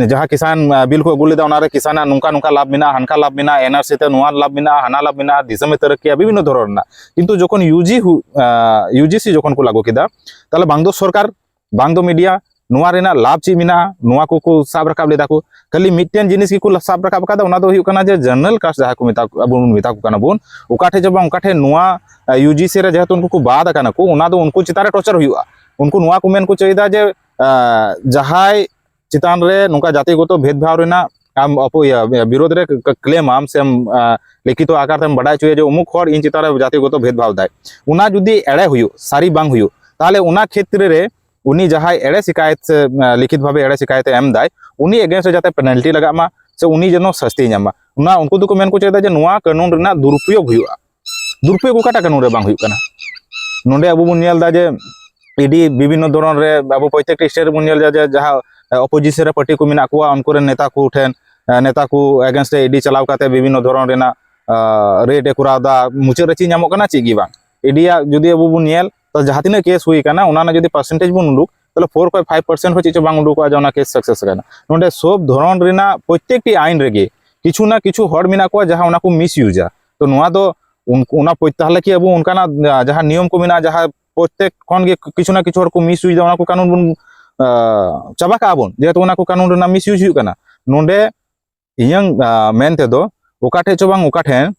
ᱡᱟᱦᱟᱸ ᱠᱤᱥᱟᱱ, ᱟᱸ, ᱵᱤᱞ ᱠᱚ ᱟᱹᱜᱩ ᱞᱮᱫᱟ, ᱚᱱᱟ ᱨᱮ ᱠᱤᱥᱟᱱᱟᱜ ᱱᱚᱝᱠᱟ ᱱᱚᱝᱠᱟ ᱞᱟᱵᱷ ᱢᱮᱱᱟᱜᱼᱟ, ᱦᱟᱱᱠᱟ ᱞᱟᱵᱷ ᱢᱮᱱᱟᱜᱼᱟ, ᱮᱱ ᱟᱨ ᱥᱤ ᱛᱮ ᱱᱚᱣᱟ ᱞᱟᱵᱷ ᱢᱮᱱᱟᱜᱼᱟ, ᱦᱟᱱᱟ ᱞᱟᱵᱷ ᱢᱮᱱᱟᱜᱼᱟ, ᱫᱤᱥᱚᱢ ᱮ ᱛᱟᱨᱟᱠᱠᱤᱭᱟ, ᱵᱤᱵᱷᱤᱱᱱᱚ ᱫᱷᱚᱨᱚᱱ ᱨᱮᱱᱟᱜ᱾ ᱠᱤᱱᱛᱩ ᱡᱚᱠᱷᱚᱱ ᱤᱭᱩ ᱡᱤ ᱦᱩ-, ᱟᱸ, ᱤᱭᱩ ᱡᱤ ᱥᱤ ᱡᱚᱠᱷᱚᱱ ᱠᱚ ᱞᱟᱹᱜᱩ ᱠᱮᱫᱟ, ᱛᱟᱦᱞᱮ ᱵᱟᱝ ᱫᱚ ᱥᱚᱨᱠᱟᱨ, ᱵᱟᱝ ᱫᱚ ᱢᱤᱰᱤᱭᱟ, ᱱᱚᱣᱟ ᱨᱮᱱᱟᱜ ᱞᱟᱵᱷ ᱪᱮᱫ ᱢᱮᱱᱟᱜᱼᱟ, ᱱᱚᱣᱟ ᱠᱚᱠᱚ ᱥᱟᱵ ᱨᱟᱠᱟᱵ ᱞᱮᱫᱟ ᱠᱚ᱾ ᱠᱷᱟᱹᱞᱤ ᱢᱤᱫᱴᱮᱱ ᱡᱤᱱᱤᱥ ᱜᱮᱠᱚ ᱥᱟᱵ ᱨᱟᱠᱟᱵ ᱟᱠᱟᱫᱟ, ᱚᱱᱟ ᱫᱚ ᱦᱩᱭᱩᱜ ᱠᱟᱱᱟ ᱡᱮ ᱡᱮᱱᱟᱨᱮᱞ ᱠᱟᱥᱴ ᱡᱟᱦᱟᱸ ᱠᱚ ᱢᱮᱛᱟ ᱠᱚ, ᱟᱵᱚ ᱵᱚᱱ ᱢᱮᱛᱟ ᱠᱚ ᱠᱟᱱᱟ ᱵᱚᱱ, ᱚᱠᱟ ᱴᱷᱮᱡ ᱪᱮ ᱵᱟᱝ, ᱚᱠᱟ ᱴᱷᱮᱡ ᱱᱚᱣᱟ, ᱟᱸ, ᱤᱭᱩ ᱡᱤ ᱥᱤ ᱨᱮ ᱡᱮᱦᱮᱛᱩ ᱩᱱᱠᱩ ᱠᱚ ᱵᱟᱫ ᱟᱠᱟᱱᱟ ᱠᱚ, ᱚᱱᱟ ᱫᱚ ᱩᱱᱠᱩ ᱪᱮᱛᱟᱱ ᱨᱮ ᱴᱚᱨᱪᱟᱨ ᱦᱩᱭᱩᱜᱼᱟ᱾ ᱩᱱᱠᱩ ᱱᱚᱣᱟ ᱠᱚ ᱢᱮᱱ ᱠᱚ ᱪᱟᱹᱭᱫᱟ ᱡᱮ, ᱟᱸ, ᱡᱟᱦᱟᱸᱭ ᱪᱮᱛᱟᱱ ᱨᱮ ᱱᱚᱝᱠᱟ ᱡᱟᱛᱤᱜᱚᱛᱚ ᱵᱷᱮᱫᱽᱵᱷᱟᱣ ᱨᱮᱱᱟᱜ ᱟᱢ ᱚᱯᱚ-, ᱤᱭᱟᱹ, ᱵᱤᱨᱳᱫᱷ ᱨᱮ ᱠ-, ᱠ-, ᱠᱞᱮᱢ ᱟᱢ ᱥᱮᱢ, ᱟᱸ, ᱞᱤᱠᱷᱤᱛᱚ ᱟᱠᱟᱨ ᱛᱮᱢ ᱵᱟᱰᱟᱭ ᱦᱚᱪᱚᱭᱟ ᱡᱮ ᱩᱢᱩᱠ ᱦᱚᱲ ᱤᱧ ᱪᱮᱛᱟᱱ ᱨᱮ ᱡᱟᱛᱤᱜᱚᱛᱚ ᱵᱷᱮᱫᱽᱵᱷᱟᱣ ᱫᱟᱭ, ᱚᱱᱟ ᱡᱩᱫᱤ ᱮᱲᱮ ᱦᱩᱭᱩᱜ, ᱥᱟᱹᱨᱤ ᱵᱟᱝ ᱦᱩᱭᱩᱜ, ᱛᱟᱦᱞᱮ ᱚᱱᱟ ᱠᱷᱮᱛᱨᱮ ᱨᱮ ᱩᱱᱤ ᱡᱟᱦᱟᱸᱭ ᱮᱲᱮ ᱥᱤᱠᱟᱭᱮᱛ ᱥᱮ, ᱟᱸ, ᱞᱤᱠᱷᱤᱛ ᱵᱷᱟᱵᱮ ᱮᱲᱮ ᱥᱤᱠᱟᱭᱮᱛ ᱮ ᱮᱢ ᱫᱟᱭ, ᱩᱱᱤ against ᱨᱮ ᱡᱟᱛᱮ penalty ᱞᱟᱜᱟᱜ ᱢᱟ ᱥᱮ ᱩᱱᱤ ᱡᱮᱱᱚ ᱥᱟᱹᱥᱛᱤᱭ ᱧᱟᱢ ᱢᱟ, ᱚᱱᱟ ᱩᱱᱠᱩ ᱫᱚᱠᱚ ᱢᱮᱱ ᱦᱚᱪᱚᱭᱮᱫᱟ ᱡᱮ ᱱᱚᱣᱟ ᱠᱟᱹᱱᱩᱱ ᱨᱮᱱᱟᱜ ᱫᱩᱨᱩᱯᱚᱭᱳᱜᱽ ᱦᱩᱭᱩᱜᱼᱟ᱾ ᱫᱩᱨᱩᱯᱚᱭᱳᱜᱽ ᱚᱠᱟᱴᱟᱜ ᱠᱟᱹᱱᱩᱱ ᱨᱮ ᱵᱟᱝ ᱦᱩᱭᱩᱜ ᱠᱟᱱᱟ? ᱱᱚᱰᱮ ᱟᱵᱚ ᱵᱚᱱ ᱧᱮᱞ ᱮᱫᱟ ᱡᱮ ᱤ ᱰᱤ ᱵᱤᱵᱷᱤᱱᱱᱚ ᱫᱷᱚᱨᱚᱱ ᱨᱮ ᱟᱵᱚ ᱯᱨᱚᱛᱮᱠᱴᱤ state ᱨᱮᱵᱚᱱ ᱧᱮᱞ ᱮᱫᱟ ᱡᱮ ᱡᱟᱦᱟᱸ, ᱮ, opposition ᱨᱮ party ᱠᱚ ᱢᱮᱱᱟᱜ ᱠᱚᱣᱟ, ᱩᱱᱠᱩ ᱨᱮᱱ ᱱᱮᱛᱟ ᱠᱚ ᱴᱷᱮᱱ ᱮ, ᱱᱮᱛᱟ ᱠᱚ against ᱨᱮ ᱤᱰᱤ ᱪᱟᱞᱟᱣ ᱠᱟᱛᱮ ᱵᱤᱵᱷᱤᱱᱱᱚ ᱫᱷᱚᱨᱚᱱ ᱨᱮᱱᱟᱜ ᱨᱮᱰ ᱮ ᱠᱚᱨᱟᱣ ᱮᱫᱟ, ᱢᱩᱪᱟᱹᱫ ᱨᱮ ᱪᱮᱫ ᱧᱟᱢᱚᱜ ᱠᱟᱱᱟ? ᱪᱮᱫ ᱜᱮ ᱵᱟᱝ᱾ ᱤᱰᱤᱭᱟᱜ ᱡᱩᱫᱤ ᱟᱵᱚ ᱵᱚᱱ ᱧᱮᱞ, ᱛᱚ ᱡᱟᱦᱟᱸ ᱛᱤᱱᱟᱹᱜ ᱠᱮᱥ ᱦᱩᱭ ᱟᱠᱟᱱᱟ, ᱚᱱᱟ ᱨᱮᱱᱟᱜ ᱡᱩᱫᱤ ᱯᱟᱨᱥᱮᱱᱴᱮᱡᱽ ᱵᱚᱱ ᱩᱰᱩᱠ, ᱛᱟᱦᱚᱞᱮ ᱯᱷᱳᱨ ᱠᱷᱚᱱ ᱯᱷᱟᱭᱤᱵᱷ ᱯᱟᱨᱥᱮᱱᱴ ᱦᱚᱸ ᱪᱮᱫ ᱪᱚ ᱵᱟᱝ ᱩᱰᱩᱠᱚᱜᱼᱟ ᱡᱮ ᱚᱱᱟ ᱠᱮᱥ ᱥᱟᱠᱥᱮᱥ ᱟᱠᱟᱱᱟ᱾ ᱱᱚᱰᱮ ᱥᱚᱵ ᱫᱷᱚᱨᱚᱱ ᱨᱮᱱᱟᱜ ᱯᱨᱚᱛᱛᱮᱠᱴᱤ ᱟᱭᱤᱱ ᱨᱮᱜᱮ ᱠᱤᱪᱷᱩ ᱱᱟ ᱠᱤᱪᱷᱩ ᱦᱚᱲ ᱢᱮᱱᱟᱜ ᱠᱚᱣᱟ ᱡᱟᱦᱟᱸ ᱚᱱᱟ ᱠᱚ ᱢᱤᱥᱤᱭᱩᱡᱟ᱾ ᱛᱚ ᱱᱚᱣᱟ ᱫᱚ ᱩᱱ-, ᱚᱱᱟ ᱯᱚ-, ᱛᱟᱦᱚᱞᱮ ᱠᱤ ᱟᱵᱚ ᱚᱱᱠᱟᱱᱟᱜ, ᱟ, ᱡᱟᱦᱟᱸ ᱱᱤᱭᱚᱢ ᱠᱚ ᱢᱮᱱᱟᱜᱼᱟ, ᱡᱟᱦᱟᱸ ᱯᱨᱚᱛᱛᱮᱠ ᱠᱷᱚᱱ ᱜᱮ ᱠᱤᱪᱷᱩ ᱱᱟ ᱠᱤᱪᱷᱩ ᱦᱚᱲ ᱠᱚ ᱢᱤᱥᱤᱭᱩᱡᱟ, ᱚᱱᱟ ᱠᱚ ᱠᱟᱹᱱᱩᱱ ᱵᱚᱱ, ᱟ, ᱪᱟᱵᱟ ᱠᱟᱜᱼᱟ ᱵᱚᱱ, ᱡᱮᱦᱮᱛᱩ ᱚᱱᱟ ᱠᱚ ᱠᱟᱹᱱᱩᱱ ᱨᱮᱱᱟᱜ ᱢᱤᱥᱤᱭᱩᱡᱽ ᱦᱩᱭᱩᱜ ᱠᱟᱱᱟ᱾ ᱱᱚᱰᱮ ᱤᱧᱟᱹᱝ, ᱟ, ᱢᱮᱱ ᱛᱮᱫᱚ ᱚᱠᱟ ᱴᱷᱮᱡ ᱪᱚ ᱵᱟᱝ ᱚᱠᱟ ᱴᱷᱮᱱ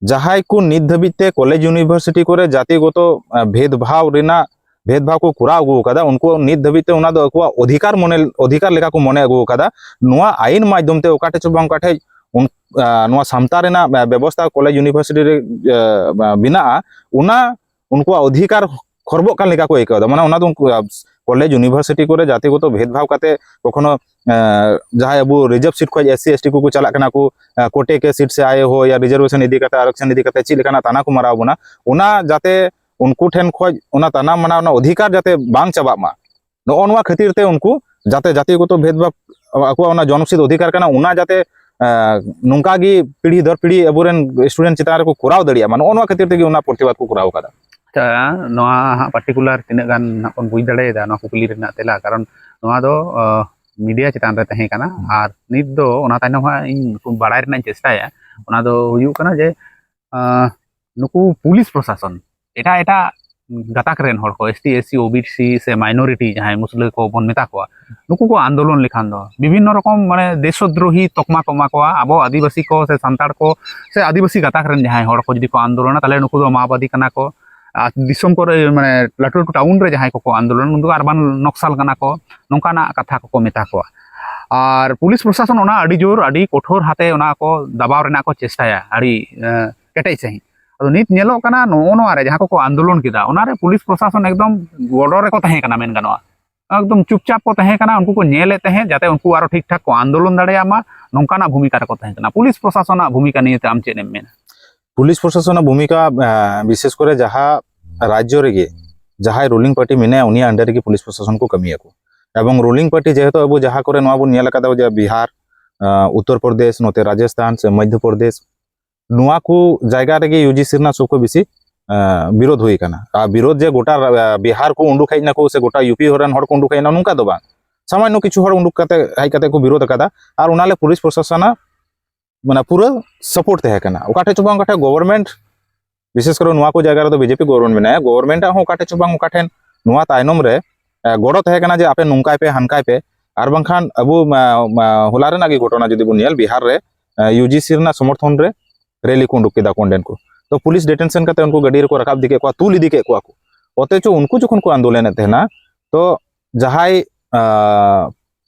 ᱡᱟᱦᱟᱸᱭ ᱠᱚ ᱱᱤᱛ ᱫᱷᱟᱹᱵᱤᱡ ᱛᱮ ᱠᱚᱞᱮᱡᱽ ᱤᱭᱩᱱᱤᱵᱷᱟᱨᱥᱤᱴᱤ ᱠᱚᱨᱮ ᱡᱟᱹᱛᱤᱜᱚᱛᱚ, ᱟ, ᱵᱷᱮᱫᱽᱵᱷᱟᱣ ᱨᱮᱱᱟᱜ, ᱵᱷᱮᱫᱽᱵᱷᱟᱣ ᱠᱚ ᱠᱚᱨᱟᱣ ᱟᱹᱜᱩ ᱟᱠᱟᱫᱟ, ᱩᱱᱠᱩ ᱱᱤᱛ ᱫᱷᱟᱹᱵᱤᱡ ᱛᱮ ᱚᱱᱟ ᱫᱚ ᱟᱠᱚᱣᱟᱜ ᱚᱫᱷᱤᱠᱟᱨ ᱢᱚᱱᱮ, ᱚᱫᱷᱤᱠᱟᱨ ᱞᱮᱠᱟ ᱠᱚ ᱢᱚᱱᱮ ᱟᱹᱜᱩ ᱟᱠᱟᱫᱟ᱾ ᱱᱚᱣᱟ ᱟᱭᱤᱱ ᱢᱟᱫᱽᱫᱷᱚᱢ ᱛᱮ ᱚᱠᱟ ᱴᱷᱮᱡ ᱪᱚ ᱵᱟᱝ ᱚᱠᱟ ᱴᱷᱮᱡ ᱩᱱ-, ᱟ, ᱱᱚᱣᱟ ᱥᱟᱢᱴᱟᱣ ᱨᱮᱱᱟᱜ ᱵᱮ-, ᱵᱮᱵᱚᱥᱛᱷᱟ ᱠᱚᱞᱮᱡᱽ ᱤᱭᱩᱱᱤᱵᱷᱟᱨᱥᱤᱴᱤ ᱨᱮ, ᱟ, ᱵᱮᱱᱟᱜᱼᱟ, ᱚᱱᱟ ᱩᱱᱠᱩᱣᱟᱜ ᱚᱫᱷᱤᱠᱟᱨ ᱠᱷᱚᱨᱵᱚᱜ ᱠᱟᱱ ᱞᱮᱠᱟ ᱠᱚ ᱟᱹᱭᱠᱟᱹᱣ ᱮᱫᱟ᱾ ᱢᱟᱱᱮ ᱚᱱᱟ ᱫᱚ ᱩᱱᱠᱩ, ᱟ, ᱠᱚᱞᱮᱡᱽ ᱤᱭᱩᱱᱤᱵᱷᱟᱨᱥᱤᱴᱤ ᱠᱚᱨᱮ ᱡᱟᱹᱛᱤᱜᱚᱛᱚ ᱵᱷᱮᱫᱽᱵᱷᱟᱣ ᱠᱟᱛᱮ ᱠᱚᱠᱷᱚᱱᱚ, ᱟ, ᱡᱟᱦᱟᱸᱭ ᱟᱵᱚ ᱨᱤᱡᱟᱨᱵᱷ ᱥᱤᱴ ᱠᱷᱚᱱ ᱮᱥ ᱥᱤ ᱮᱥ ᱴᱤ ᱠᱚᱠᱚ ᱪᱟᱞᱟᱜ ᱠᱟᱱᱟ ᱠᱚ, ᱟ, ᱠᱳᱴᱮ ᱠᱮ ᱥᱤᱴ ᱥᱮ ᱟᱭ ᱦᱳ ᱭᱟ ᱨᱤᱡᱟᱨᱵᱷᱮᱥᱚᱱ ᱤᱫᱤ ᱠᱟᱛᱮ, ᱟᱨᱚᱠᱥᱚᱱ ᱤᱫᱤ ᱠᱟᱛᱮ ᱪᱮᱫ ᱞᱮᱠᱟᱱᱟᱜ ᱛᱟᱱᱟ ᱠᱚ ᱢᱟᱨᱟᱣ ᱵᱚᱱᱟ, ᱚᱱᱟ ᱡᱟᱛᱮ ᱩᱱᱠᱩ ᱴᱷᱮᱱ ᱠᱷᱚᱱ ᱚᱱᱟ ᱛᱟᱱᱟ ᱢᱟᱱᱟᱣ ᱨᱮᱱᱟᱜ ᱚᱫᱷᱤᱠᱟᱨ ᱡᱟᱛᱮ ᱵᱟᱝ ᱪᱟᱵᱟᱜ ᱢᱟ, ᱱᱚᱜᱼᱚ ᱱᱚᱣᱟ ᱠᱷᱟᱹᱛᱤᱨ ᱛᱮ ᱩᱱᱠᱩ ᱡᱟᱛᱮ ᱡᱟᱹᱛᱤᱜᱚᱛᱚ ᱵᱷᱮᱫᱽᱵᱷᱟᱵ ᱟᱠᱚᱣᱟᱜ ᱚᱱᱟ ᱡᱚᱱᱚᱥᱤᱫ ᱚᱫᱷᱤᱠᱟᱨ ᱠᱟᱱᱟ, ᱚᱱᱟ ᱡᱟᱛᱮ, ᱮ, ᱱᱚᱝᱠᱟ ᱜᱮ ᱯᱤᱲᱦᱤ ᱫᱚᱨ ᱯᱤᱲᱦᱤ ᱟᱵᱚᱨᱮᱱ ᱥᱴᱩᱰᱮᱱᱴ ᱪᱮᱛᱟᱱ ᱨᱮᱠᱚ ᱠᱚᱨᱟᱣ ᱫᱟᱲᱮᱭᱟᱜ ᱢᱟ, ᱱᱚᱜᱼᱚ ᱱᱚᱣᱟ ᱠᱷᱟᱹᱛᱤᱨ ᱛᱮᱜᱮ ᱚᱱᱟ ᱯᱨᱚᱛᱤᱵᱟᱫ ᱠᱚ ᱠᱚᱨᱟᱣ ᱟᱠᱟᱫᱟ᱾ ᱟᱪᱪᱷᱟ, ᱱᱚᱣᱟ ᱦᱟᱸᱜ ᱯᱟᱨᱴᱤᱠᱩᱞᱟᱨ ᱛᱤᱱᱟᱹᱜ ᱜᱟᱱ ᱦᱟᱸᱜ ᱵᱚᱱ ᱵᱩᱡᱽ ᱫᱟᱲᱮᱭᱟᱫᱟ ᱱᱚᱣᱟ ᱠᱩᱠᱞᱤ ᱨᱮᱱᱟᱜ ᱛᱮᱞᱟ, ᱠᱟᱨᱚᱱ ᱱᱚᱣᱟ ᱫᱚ, ᱟ, ᱢᱤᱰᱤᱭᱟ ᱪᱮᱛᱟᱱ ᱨᱮ ᱛᱟᱦᱮᱸ ᱠᱟᱱᱟ᱾ ᱟᱨ ᱱᱤᱛ ᱫᱚ ᱚᱱᱟ ᱛᱟᱭᱱᱚᱢ ᱦᱟᱸᱜ ᱤᱧ ᱵᱟᱲᱟᱭ ᱨᱮᱱᱟᱜ ᱤᱧ ᱪᱮᱥᱴᱟᱭᱟ, ᱚᱱᱟ ᱫᱚ ᱦᱩᱭᱩᱜ ᱠᱟᱱᱟ ᱡᱮ, ᱟ, ᱱᱩᱠᱩ ᱯᱩᱞᱤᱥ ᱯᱨᱚᱥᱟᱥᱚᱱ ᱮᱴᱟᱜ ᱮᱴᱟᱜ ᱜᱟᱛᱟᱠ ᱨᱮᱱ ᱦᱚᱲ ᱠᱚ, S T, S C, O B C ᱥᱮ ᱢᱟᱭᱱᱚᱨᱤᱴᱤ ᱡᱟᱦᱟᱸᱭ ᱢᱩᱥᱞᱟᱹ ᱠᱚ ᱵᱚᱱ ᱢᱮᱛᱟ ᱠᱚᱣᱟ, ᱱᱩᱠᱩ ᱠᱚ ᱟᱱᱫᱳᱞᱚᱱ ᱞᱮᱠᱷᱟᱱ ᱫᱚ ᱵᱤᱵᱷᱤᱱᱱᱚ ᱨᱚᱠᱚᱢ ᱢᱟᱱᱮ ᱫᱮᱥᱚᱫᱨᱳᱦᱤ ᱛᱚᱠᱢᱟ ᱠᱚ ᱮᱢᱟ ᱠᱚᱣᱟ᱾ ᱟᱵᱚ ᱟᱹᱫᱤᱵᱟᱹᱥᱤ ᱠᱚ ᱥᱮ ᱥᱟᱱᱛᱟᱲ ᱠᱚ ᱥᱮ ᱟᱹᱫᱤᱵᱟᱹᱥᱤ ᱜᱟᱛᱟᱠ ᱨᱮᱱ ᱡᱟᱦᱟᱸᱭ ᱦᱚᱲ ᱠᱚ ᱡᱩᱫᱤ ᱠᱚ ᱟᱱᱫᱳᱞᱚᱱᱟ, ᱛᱟᱦᱚᱞᱮ ᱱᱩᱠᱩ ᱫᱚ ᱢᱟᱣᱵᱟᱫᱤ ᱠᱟᱱᱟ ᱠᱚ᱾ ᱟᱨ ᱫᱤᱥᱚᱢ ᱠᱚᱨᱮ ᱢᱟᱱᱮ ᱞᱟᱹᱴᱩ ᱞᱟᱹᱴᱩ ᱴᱟᱣᱩᱱ ᱨᱮ ᱡᱟᱦᱟᱸᱭ ᱠᱚᱠᱚ ᱟᱱᱫᱳᱞᱚᱱ, ᱩᱱᱠᱩ ᱫᱚ ᱟᱨᱵᱟᱱ ᱱᱚᱠᱥᱟᱞ ᱠᱟᱱᱟ ᱠᱚ, ᱱᱚᱝᱠᱟᱱᱟᱜ ᱠᱟᱛᱷᱟ ᱠᱚᱠᱚ ᱢᱮᱛᱟ ᱠᱚᱣᱟ᱾ ᱟᱨ ᱯᱩᱞᱤᱥ ᱯᱨᱚᱥᱟᱥᱚᱱ ᱚᱱᱟ ᱟᱹᱰᱤ ᱡᱳᱨ, ᱟᱹᱰᱤ ᱠᱚᱴᱷᱳᱨ ᱦᱟᱛᱮ ᱚᱱᱟ ᱠᱚ ᱫᱟᱵᱟᱣ ᱨᱮᱱᱟᱜ ᱠᱚ ᱪᱮᱥᱴᱟᱭᱟ, ᱟᱹᱰᱤ, ᱮ, ᱠᱮᱴᱮᱡ ᱥᱟᱺᱦᱤᱡ᱾ ᱟᱫᱚ ᱱᱤᱛ ᱧᱮᱞᱚᱜ ᱠᱟᱱᱟ, ᱱᱚᱜᱼᱚ ᱱᱚᱣᱟ ᱨᱮ ᱡᱟᱦᱟᱸ ᱠᱚᱠᱚ ᱟᱱᱫᱳᱞᱚᱱ ᱠᱮᱫᱟ, ᱚᱱᱟ ᱨᱮ ᱯᱩᱞᱤᱥ ᱯᱨᱚᱥᱟᱥᱚᱱ ᱮᱠᱫᱚᱢ ᱵᱚᱰᱚᱨ ᱨᱮᱠᱚ ᱛᱟᱦᱮᱸ ᱠᱟᱱᱟ ᱢᱮᱱ ᱜᱟᱱᱚᱜᱼᱟ᱾ ᱮᱠᱫᱚᱢ ᱪᱩᱯᱪᱟᱯ ᱠᱚ ᱛᱟᱦᱮᱸ ᱠᱟᱱᱟ, ᱩᱱᱠᱩ ᱠᱚ ᱧᱮᱞᱮᱫ ᱛᱟᱦᱮᱸᱫ ᱡᱟᱛᱮ ᱩᱱᱠᱩ ᱟᱨᱚ ᱴᱷᱤᱠ ᱴᱷᱟᱠ ᱠᱚ ᱟᱱᱫᱳᱞᱚᱱ ᱫᱟᱲᱮᱭᱟᱜ ᱢᱟ, ᱱᱚᱝᱠᱟᱱᱟᱜ ᱵᱷᱩᱢᱤᱠᱟ ᱨᱮᱠᱚ ᱛᱟᱦᱮᱸ ᱠᱟᱱᱟ᱾ ᱯᱩᱞᱤᱥ ᱯᱨᱚᱥᱟᱥᱚᱱᱟᱜ ᱵᱷᱩᱢᱤᱠᱟ ᱱᱤᱭᱮᱛᱮ ᱟᱢ ᱪᱮᱫ ᱮᱢ ᱢᱮᱱᱟ? ᱯᱩᱞᱤᱥ ᱯᱨᱚᱥᱟᱥᱚᱱᱟᱜ ᱵᱷᱩᱢᱤᱠᱟ, ᱮ, ᱵᱤᱥᱮᱥ ᱠᱚᱨᱮ ᱡᱟᱦᱟᱸ ᱨᱟᱡᱽᱡᱚ ᱨᱮᱜᱮ ᱡᱟᱦᱟᱸᱭ ᱨᱩᱞᱤᱝ ᱯᱟᱨᱴᱤ ᱢᱮᱱᱟᱭᱟ, ᱩᱱᱤᱭᱟᱜ under ᱨᱮᱜᱮ ᱯᱩᱞᱤᱥ ᱯᱨᱚᱥᱟᱥᱚᱱ ᱠᱚ ᱠᱟᱹᱢᱤᱭᱟᱠᱚ᱾ ᱮᱵᱚᱝ ᱨᱩᱞᱤᱝ ᱯᱟᱨᱴᱤ ᱡᱮᱦᱮᱛᱩ ᱟᱵᱚ ᱡᱟᱦᱟᱸ ᱠᱚᱨᱮ ᱱᱚᱣᱟ ᱵᱚᱱ ᱧᱮᱞ ᱟᱠᱟᱫᱟ ᱡᱮ ᱵᱤᱦᱟᱨ, ᱟᱸ, ᱩᱛᱛᱚᱨ ᱯᱨᱚᱫᱮᱥ, ᱱᱚᱛᱮ ᱨᱟᱡᱚᱥᱛᱷᱟᱱ ᱥᱮ ᱢᱚᱫᱷᱭᱚ ᱯᱨᱚᱫᱮᱥ, ᱱᱚᱣᱟ ᱠᱚ ᱡᱟᱭᱜᱟ ᱨᱮᱜᱮ ᱭᱩ ᱡᱤ ᱥᱤ ᱨᱮᱱᱟᱜ ᱥᱚᱵ ᱠᱷᱚᱱ ᱵᱮᱥᱤ, ᱟᱸ, ᱵᱤᱨᱳᱫᱷ ᱦᱩᱭ ᱟᱠᱟᱱᱟ᱾ ᱟᱨ ᱵᱤᱨᱳᱫᱷ ᱡᱮ ᱜᱚᱴᱟ ᱨᱟ-, ᱵᱤᱦᱟᱨ ᱠᱚ ᱩᱰᱩᱠ ᱦᱮᱡ ᱱᱟᱠᱚ ᱥᱮ ᱜᱚᱴᱟ ᱭᱩ ᱯᱤ ᱨᱮᱱ ᱦᱚᱲ ᱠᱚ ᱩᱰᱩᱠ ᱦᱮᱡ ᱮᱱᱟ, ᱱᱚᱝᱠᱟ ᱫᱚ ᱵᱟᱝ᱾ ᱥᱟᱢᱟᱱᱱᱚ ᱠᱤᱪᱷᱩ ᱦᱚᱲ ᱩᱰᱩᱠ ᱠᱟᱛᱮ, ᱦᱮᱡ ᱠᱟᱛᱮ ᱠᱚ ᱵᱤᱨᱳᱫᱷ ᱟᱠᱟᱫᱟ᱾ ᱟᱨ ᱚᱱᱟ ᱞᱮ ᱯᱩᱞᱤᱥ ᱯᱨᱚᱥᱟᱥᱚᱱᱟᱜ ᱢᱟᱱᱮ ᱯᱩᱨᱟᱹ ᱥᱟᱯᱳᱨᱴ ᱛᱟᱦᱮᱸ ᱠᱟᱱᱟ᱾ ᱚᱠᱟ ᱴᱷᱮᱡ ᱪᱚ ᱵᱟᱝ, ᱚᱠᱟ ᱴᱷᱮᱡ ᱜᱚᱵᱷᱚᱨᱱᱢᱮᱱᱴ, ᱵᱤᱥᱮᱥ ᱠᱚᱨᱮ ᱱᱚᱣᱟ ᱠᱚ ᱡᱟᱭᱜᱟ ᱨᱮᱫᱚ ᱵᱤᱡᱮᱯᱤ ᱜᱚᱵᱷᱚᱨᱱᱢᱮᱱᱴ ᱢᱮᱱᱟᱭᱟ, ᱜᱚᱵᱷᱚᱨᱱᱢᱮᱱᱴ ᱟᱜ ᱦᱚᱸ ᱚᱠᱟ ᱴᱷᱮᱡ ᱪᱚ ᱵᱟᱝ, ᱚᱠᱟ ᱴᱷᱮᱱ ᱱᱚᱣᱟ ᱛᱟᱭᱱᱚᱢ ᱨᱮ, ᱮ, ᱜᱚᱲᱚ ᱛᱟᱦᱮᱸ ᱠᱟᱱᱟ ᱡᱮ ᱟᱯᱮ ᱱᱚᱝᱠᱟᱭ ᱯᱮ, ᱦᱟᱱᱠᱟᱭ ᱯᱮ᱾ ᱟᱨ ᱵᱟᱝᱠᱷᱟᱱ ᱟᱵᱚ, ᱢᱟ, ᱢᱟ, ᱦᱚᱞᱟ ᱨᱮᱱᱟᱜ ᱜᱮ ᱜᱷᱚᱴᱚᱱᱟ ᱡᱩᱫᱤ ᱵᱚᱱ ᱧᱮᱞ, ᱵᱤᱦᱟᱨ ᱨᱮ, ᱮ, ᱭᱩ ᱡᱤ ᱥᱤ ᱨᱮᱱᱟᱜ ᱥᱚᱢᱚᱨᱛᱷᱚᱱ ᱨᱮ ᱨᱮᱞᱤ ᱠᱚ ᱩᱰᱩᱠ ᱠᱮᱫᱟ ᱠᱚ ᱚᱸᱰᱮᱱ ᱠᱚ᱾ ᱛᱚ ᱯᱩᱞᱤᱥ ᱰᱤᱴᱮᱱᱥᱚᱱ ᱠᱟᱛᱮ ᱩᱱᱠᱩ ᱜᱟᱹᱰᱤ ᱨᱮᱠᱚ ᱨᱟᱠᱟᱵ ᱤᱫᱤ ᱠᱮᱫ ᱠᱚᱣᱟ, ᱛᱩᱞ ᱤᱫᱤ ᱠᱮᱫ ᱠᱚᱣᱟ ᱠᱚ᱾ ᱚᱛᱷᱚᱪᱚ ᱩᱱᱠᱩ ᱡᱚᱠᱷᱚᱱ ᱠᱚ ᱟᱱᱫᱳᱞᱚᱱᱮᱫ ᱛᱟᱦᱮᱱᱟ, ᱛᱚ ᱡᱟᱦᱟᱸᱭ, ᱟ,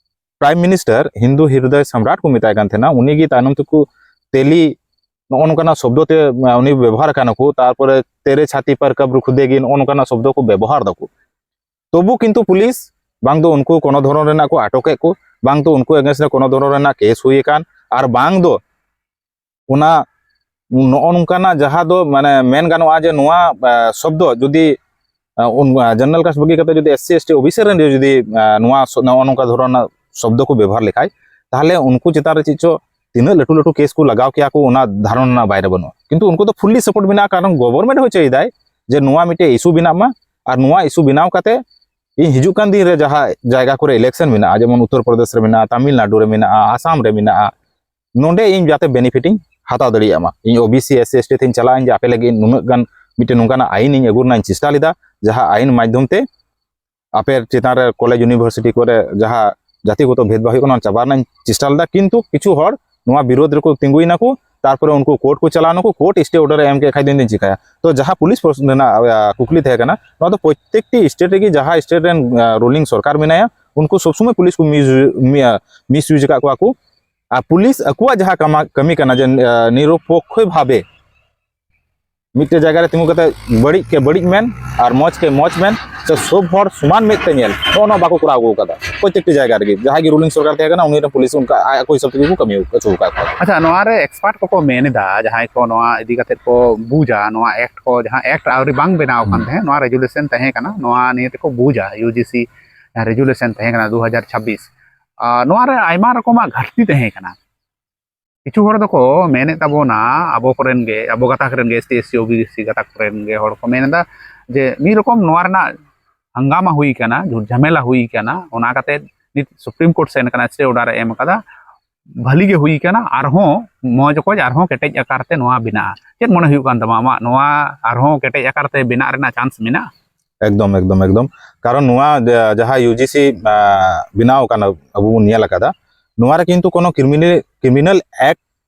ᱯᱨᱟᱭᱤᱢ ᱢᱤᱱᱤᱥᱴᱟᱨ ᱦᱤᱱᱫᱩ ᱦᱨᱤᱫᱚᱭ ᱥᱚᱢᱨᱟᱴ ᱠᱚ ᱢᱮᱛᱟᱭ ᱠᱟᱱ ᱛᱟᱦᱮᱱᱟ, ᱩᱱᱤ ᱜᱮ ᱛᱟᱭᱱᱚᱢ ᱛᱮᱠᱚ ᱛᱮᱞᱤ, ᱱᱚᱜᱼᱚ ᱱᱚᱝᱠᱟᱱᱟᱜ ᱥᱚᱵᱫᱚ ᱛᱮ, ᱟ, ᱩᱱᱤ ᱵᱮᱵᱚᱦᱟᱨ ᱠᱟᱱᱟ ᱠᱚ, ᱛᱟᱨᱯᱚᱨᱮ ᱛᱮᱨᱮ ᱪᱷᱟᱛᱤ ᱯᱟᱨ ᱠᱟᱵᱨᱩ ᱠᱷᱩᱫᱮᱜᱤ, ᱱᱚᱜᱼᱚ ᱱᱚᱝᱠᱟᱱᱟᱜ ᱥᱚᱵᱫᱚ ᱠᱚ ᱵᱮᱵᱚᱦᱟᱨ ᱫᱟᱠᱚ᱾ ᱛᱚᱵᱩ ᱠᱤᱱᱛᱩ ᱯᱩᱞᱤᱥ ᱵᱟᱝ ᱫᱚ ᱩᱱᱠᱩ ᱠᱳᱱᱳ ᱫᱷᱚᱨᱚᱱ ᱨᱮᱱᱟᱜ ᱠᱚ ᱟᱴᱚᱠᱮᱫ ᱠᱚ, ᱵᱟᱝ ᱫᱚ ᱩᱱᱠᱩ against ᱨᱮ ᱠᱳᱱᱳ ᱫᱷᱚᱨᱚᱱ ᱨᱮᱱᱟᱜ ᱠᱮᱥ ᱦᱩᱭ ᱟᱠᱟᱱ, ᱟᱨ ᱵᱟᱝ ᱫᱚ ᱚᱱᱟ ᱱᱚᱜᱼᱚ ᱱᱚᱝᱠᱟᱱᱟᱜ ᱡᱟᱦᱟᱸ ᱫᱚ ᱢᱟᱱᱮ ᱢᱮᱱ ᱜᱟᱱᱚᱜᱼᱟ ᱡᱮ ᱱᱚᱣᱟ, ᱟ, ᱥᱚᱵᱫᱚ ᱡᱩᱫᱤ, ᱟ, ᱩᱱ, ᱟ, ᱡᱮᱱᱟᱨᱮᱞ ᱠᱟᱥᱴ ᱵᱟᱹᱜᱤ ᱠᱟᱛᱮ ᱡᱩᱫᱤ S C, S T, O B C ᱨᱮᱱ ᱡᱩᱫᱤ, ᱟ, ᱱᱚᱣᱟ ᱥᱚ-, ᱱᱚᱜᱼᱚ ᱱᱚᱝᱠᱟ ᱫᱷᱚᱨᱚᱱ ᱨᱮᱱᱟᱜ ᱥᱚᱵᱫᱚ ᱠᱚ ᱵᱮᱵᱚᱦᱟᱨ ᱞᱮᱠᱷᱟᱡ, ᱛᱟᱦᱚᱞᱮ ᱩᱱᱠᱩ ᱪᱮᱛᱟᱱ ᱨᱮ ᱪᱮᱫ ᱪᱚ ᱛᱤᱱᱟᱹᱜ ᱞᱟᱹᱴᱩ ᱞᱟᱹᱴᱩ ᱠᱮᱥ ᱠᱚ ᱞᱟᱜᱟᱣ ᱠᱮᱭᱟ ᱠᱚ, ᱚᱱᱟ ᱫᱷᱟᱨᱚᱱᱟ ᱨᱮᱱᱟᱜ ᱵᱟᱭᱨᱮ ᱵᱟᱹᱱᱩᱜᱼᱟ᱾ ᱠᱤᱱᱛᱩ ᱩᱱᱠᱩ ᱫᱚ fully support ᱢᱮᱱᱟᱜᱼᱟ, ᱠᱟᱨᱚᱱ ᱜᱚᱵᱷᱚᱨᱱᱢᱮᱱᱴ ᱦᱚᱸ ᱪᱟᱹᱭᱫᱟᱭ ᱡᱮ ᱱᱚᱣᱟ ᱢᱤᱫᱴᱮᱡ ᱤᱥᱩ ᱵᱮᱱᱟᱜ ᱢᱟ, ᱟᱨ ᱱᱚᱣᱟ ᱤᱥᱩ ᱵᱮᱱᱟᱣ ᱠᱟᱛᱮ ᱤᱧ ᱦᱤᱡᱩᱜ ᱠᱟᱱ ᱫᱤᱱ ᱨᱮ ᱡᱟᱦᱟᱸ ᱡᱟᱭᱜᱟ ᱠᱚᱨᱮ ᱤᱞᱮᱠᱥᱚᱱ ᱢᱮᱱᱟᱜᱼᱟ, ᱡᱮᱢᱚᱱ ᱩᱛᱛᱚᱨ ᱯᱨᱚᱫᱮᱥ ᱨᱮ ᱢᱮᱱᱟᱜᱼᱟ, ᱛᱟᱢᱤᱞᱱᱟᱰᱩ ᱨᱮ ᱢᱮᱱᱟᱜᱼᱟ, ᱟᱥᱟᱢ ᱨᱮ ᱢᱮᱱᱟᱜᱼᱟ, ᱱᱚᱰᱮ ᱤᱧ ᱡᱟᱛᱮ ᱵᱮᱱᱤᱯᱷᱤᱴ ᱤᱧ ᱦᱟᱛᱟᱣ ᱫᱟᱲᱮᱭᱟᱜ ᱢᱟ᱾ ᱤᱧ O B C, S C, S T ᱛᱤᱧ ᱪᱟᱞᱟᱜᱼᱟ, ᱤᱧ ᱡᱮ ᱟᱯᱮ ᱞᱟᱹᱜᱤᱫ ᱱᱩᱱᱟᱹᱜ ᱜᱟᱱ ᱢᱤᱫᱴᱮᱱ ᱱᱚᱝᱠᱟᱱᱟᱜ ᱟᱭᱤᱱ ᱤᱧ ᱟᱹᱜᱩ ᱨᱮᱱᱟᱜ ᱤᱧ ᱪᱮᱥᱴᱟ ᱞᱮᱫᱟ, ᱡᱟᱦᱟᱸ ᱟᱭᱤᱱ ᱢᱟᱫᱽᱫᱷᱚᱢ ᱛᱮ ᱟᱯᱮ ᱪᱮᱛᱟᱱ ᱨᱮ ᱠᱚᱞᱮᱡᱽ ᱤᱭᱩᱱᱤᱵᱷᱟᱨᱥᱤᱴᱤ ᱠᱚᱨᱮ ᱡᱟᱦᱟᱸ ᱡᱟᱹᱛᱤᱜᱚᱛᱚ ᱵᱷᱮᱫᱽᱵᱷᱟᱣ ᱦᱩᱭᱩᱜ ᱠᱟᱱᱟ, ᱚᱱᱟ ᱪᱟᱵᱟ ᱨᱮᱱᱟᱜ ᱤᱧ ᱪᱮᱥᱴᱟ ᱞᱮᱫᱟ᱾ ᱠᱤᱱᱛᱩ ᱠᱤᱪᱷᱩ ᱦᱚᱲ ᱱᱚᱣᱟ ᱵᱤᱨᱳᱫᱷ ᱨᱮᱠᱚ ᱛᱤᱸᱜᱩᱭᱮᱱᱟ ᱠᱚ, ᱛᱟᱨᱯᱚᱨᱮ ᱩᱱᱠᱩ ᱠᱳᱨᱴ ᱠᱚ ᱪᱟᱞᱟᱣ ᱱᱟᱠᱚ, ᱠᱳᱨᱴ ᱥᱴᱮ ᱚᱨᱰᱟᱨ ᱮ ᱮᱢ ᱠᱮᱫ ᱠᱷᱟᱡ ᱫᱚ ᱤᱧ ᱫᱚᱧ ᱪᱤᱠᱟᱹᱭᱟ? ᱛᱚ ᱡᱟᱦᱟᱸ ᱯᱩᱞᱤᱥ ᱯᱨᱚᱥ-, ᱨᱮᱱᱟᱜ, ᱟ, ᱠᱩᱠᱞᱤ ᱛᱟᱦᱮᱸ ᱠᱟᱱᱟ, ᱱᱚᱣᱟ ᱫᱚ ᱯᱨᱚᱛᱮᱠᱴᱤ ᱥᱴᱮᱴ ᱨᱮᱜᱮ ᱡᱟᱦᱟᱸ ᱥᱴᱮᱴ ᱨᱮᱱ, ᱟ, ᱨᱩᱞᱤᱝ ᱥᱚᱨᱠᱟᱨ ᱢᱮᱱᱟᱭᱟ, ᱩᱱᱠᱩ ᱥᱚᱵ ᱥᱚᱢᱚᱭ ᱯᱩᱞᱤᱥ ᱠᱚ ᱢᱤᱥ-, ᱢᱤ-, ᱟ, ᱢᱤᱥᱭᱩᱡᱽ ᱟᱠᱟᱫ ᱠᱚᱣᱟ ᱠᱚ᱾ ᱟᱨ ᱯᱩᱞᱤᱥ ᱟᱠᱚᱣᱟᱜ ᱡᱟᱦᱟᱸ ᱠᱟᱢᱟ-, ᱠᱟᱹᱢᱤ ᱠᱟᱱᱟ ᱡᱮ, ᱟ, ᱱᱤᱨᱚᱯᱚᱠᱠᱷᱚ ᱵᱷᱟᱵᱮ ᱢᱤᱫᱴᱮᱡ ᱡᱟᱭᱜᱟ ᱨᱮ ᱛᱤᱸᱜᱩ ᱠᱟᱛᱮ ᱵᱟᱹᱲᱤᱡ ᱠᱮ ᱵᱟᱹᱲᱤᱡ ᱢᱮᱱ ᱟᱨ ᱢᱚᱡᱽ ᱠᱮ ᱢᱚᱡᱽ ᱢᱮᱱ, ᱥᱮ ᱥᱚᱵ ᱦᱚᱲ ᱥᱚᱢᱟᱱ ᱢᱮᱫ ᱛᱮ ᱧᱮᱞ, ᱱᱚᱜᱼᱚ ᱱᱚᱣᱟ ᱵᱟᱠᱚ ᱠᱚᱨᱟᱣ ᱟᱹᱜᱩ ᱟᱠᱟᱫᱟ᱾ ᱯᱨᱚᱛᱮᱠᱴᱤ ᱡᱟᱭᱜᱟ ᱨᱮᱜᱮ ᱡᱟᱦᱟᱸᱭ ᱜᱮ ᱨᱩᱞᱤᱝ ᱥᱚᱨᱠᱟᱨ ᱛᱟᱦᱮᱸ ᱠᱟᱱᱟ, ᱩᱱᱤ ᱨᱮᱱ ᱯᱩᱞᱤᱥ ᱚᱱᱠᱟ ᱟᱡ ᱟᱠᱚ ᱦᱤᱥᱟᱹᱵ ᱛᱮᱜᱮ ᱠᱚ ᱠᱟᱹᱢᱤ ᱦᱚᱪᱚ ᱟᱠᱟᱫ ᱠᱚᱣᱟ᱾ ᱟᱪᱪᱷᱟ, ᱱᱚᱣᱟ ᱨᱮ ᱮᱠᱥᱯᱟᱨᱴ ᱠᱚᱠᱚ ᱢᱮᱱ ᱮᱫᱟ, ᱡᱟᱦᱟᱸᱭ ᱠᱚ ᱱᱚᱣᱟ ᱤᱫᱤ ᱠᱟᱛᱮ ᱠᱚ ᱵᱩᱡᱟ, ᱱᱚᱣᱟ ᱮᱠᱴ ᱠᱚ, ᱡᱟᱦᱟᱸ ᱮᱠᱴ ᱟᱹᱣᱨᱤ ᱵᱟᱝ ᱵᱮᱱᱟᱣ ᱟᱠᱟᱱ ᱦᱩᱸ᱾ ᱛᱟᱦᱮᱸᱫ, ᱱᱚᱣᱟ ᱨᱮᱡᱩᱞᱮᱥᱚᱱ ᱛᱟᱦᱮᱸ ᱠᱟᱱᱟ, ᱱᱚᱣᱟ ᱱᱤᱭᱮ ᱛᱮᱠᱚ ᱵᱩᱡᱟ, ᱭᱩ ᱡᱤ ᱥᱤ ᱡᱟᱦᱟᱸ ᱨᱮᱡᱩᱞᱮᱥᱚᱱ ᱛᱟᱦᱮᱸ ᱠᱟᱱᱟ ᱫᱩ ᱦᱟᱡᱟᱨ ᱪᱷᱟᱵᱵᱤᱥ, ᱟᱨ ᱱᱚᱣᱟ ᱨᱮ ᱟᱭᱢᱟ ᱨᱚᱠᱚᱢᱟᱜ ᱜᱷᱟᱴᱛᱤ ᱛᱟᱦᱮᱸ ᱠᱟᱱᱟ᱾ ᱠᱤᱪᱷᱩ ᱦᱚᱲ ᱫᱚᱠᱚ ᱢᱮᱱᱮᱫ ᱛᱟᱵᱚᱱᱟ, ᱟᱵᱚ ᱠᱚᱨᱮᱱ ᱜᱮ, ᱟᱵᱚ ᱜᱟᱛᱟᱠ ᱨᱮᱱ ᱜᱮ, S T, S C, O B C ᱜᱟᱛᱟᱠ ᱠᱚᱨᱮᱱ ᱜᱮ ᱦᱚᱲ ᱠᱚ ᱢᱮᱱ ᱮᱫᱟ ᱡᱮ ᱢᱤᱫ ᱨᱚᱠᱚᱢ ᱱᱚᱣᱟ ᱨᱮᱱᱟᱜ ᱦᱟᱝᱜᱟᱢᱟ ᱦᱩᱭ ᱠᱟᱱᱟ, ᱡᱷᱩᱴ ᱡᱷᱟᱢᱮᱞᱟ ᱦᱩᱭ ᱠᱟᱱᱟ, ᱚᱱᱟ ᱠᱟᱛᱮ ᱱᱤᱛ ᱥᱩᱯᱨᱤᱢ ᱠᱳᱨᱴ ᱥᱮᱱ ᱠᱟᱱᱟ, ᱥᱴᱮ ᱚᱨᱰᱟᱨ ᱮ ᱮᱢ ᱠᱟᱫᱟ, ᱵᱷᱟᱹᱞᱤ ᱜᱮ ᱦᱩᱭ ᱠᱟᱱᱟ, ᱟᱨᱦᱚᱸ ᱢᱚᱡᱽ ᱚᱠᱚᱡ ᱟᱨᱦᱚᱸ ᱠᱮᱴᱮᱡ ᱟᱠᱟᱨ ᱛᱮ ᱱᱚᱣᱟ ᱵᱮᱱᱟᱜᱼᱟ᱾ ᱪᱮᱫ ᱢᱚᱱᱮ ᱦᱩᱭᱩᱜ ᱠᱟᱱ ᱛᱟᱢᱟ ᱟᱢᱟᱜ, ᱱᱚᱣᱟ ᱟᱨᱦᱚᱸ ᱠᱮᱴᱮᱡ ᱟᱠᱟᱨ ᱛᱮ ᱵᱮᱱᱟᱜ ᱨᱮᱱᱟᱜ ᱪᱟᱱᱥ ᱢᱮᱱᱟᱜᱼᱟ? ᱮᱠᱫᱚᱢ, ᱮᱠᱫᱚᱢ, ᱮᱠᱫᱚᱢ᱾ ᱠᱟᱨᱚᱱ ᱱᱚᱣᱟ ᱡᱟ-, ᱡᱟᱦᱟᱸ ᱭᱩ ᱡᱤ ᱥᱤ, ᱟ, ᱵᱮᱱᱟᱣ ᱠᱟᱱᱟ, ᱟᱵᱚ ᱵᱚᱱ ᱧᱮᱞ ᱟᱠᱟᱫᱟ, ᱱᱚᱣᱟ ᱨᱮ ᱠᱤᱱᱛᱩ ᱠᱳᱱᱳ ᱠᱨᱤᱢᱤᱱᱟᱞ, ᱠᱨᱤᱢᱤᱱᱟᱞ ᱮᱠᱴ,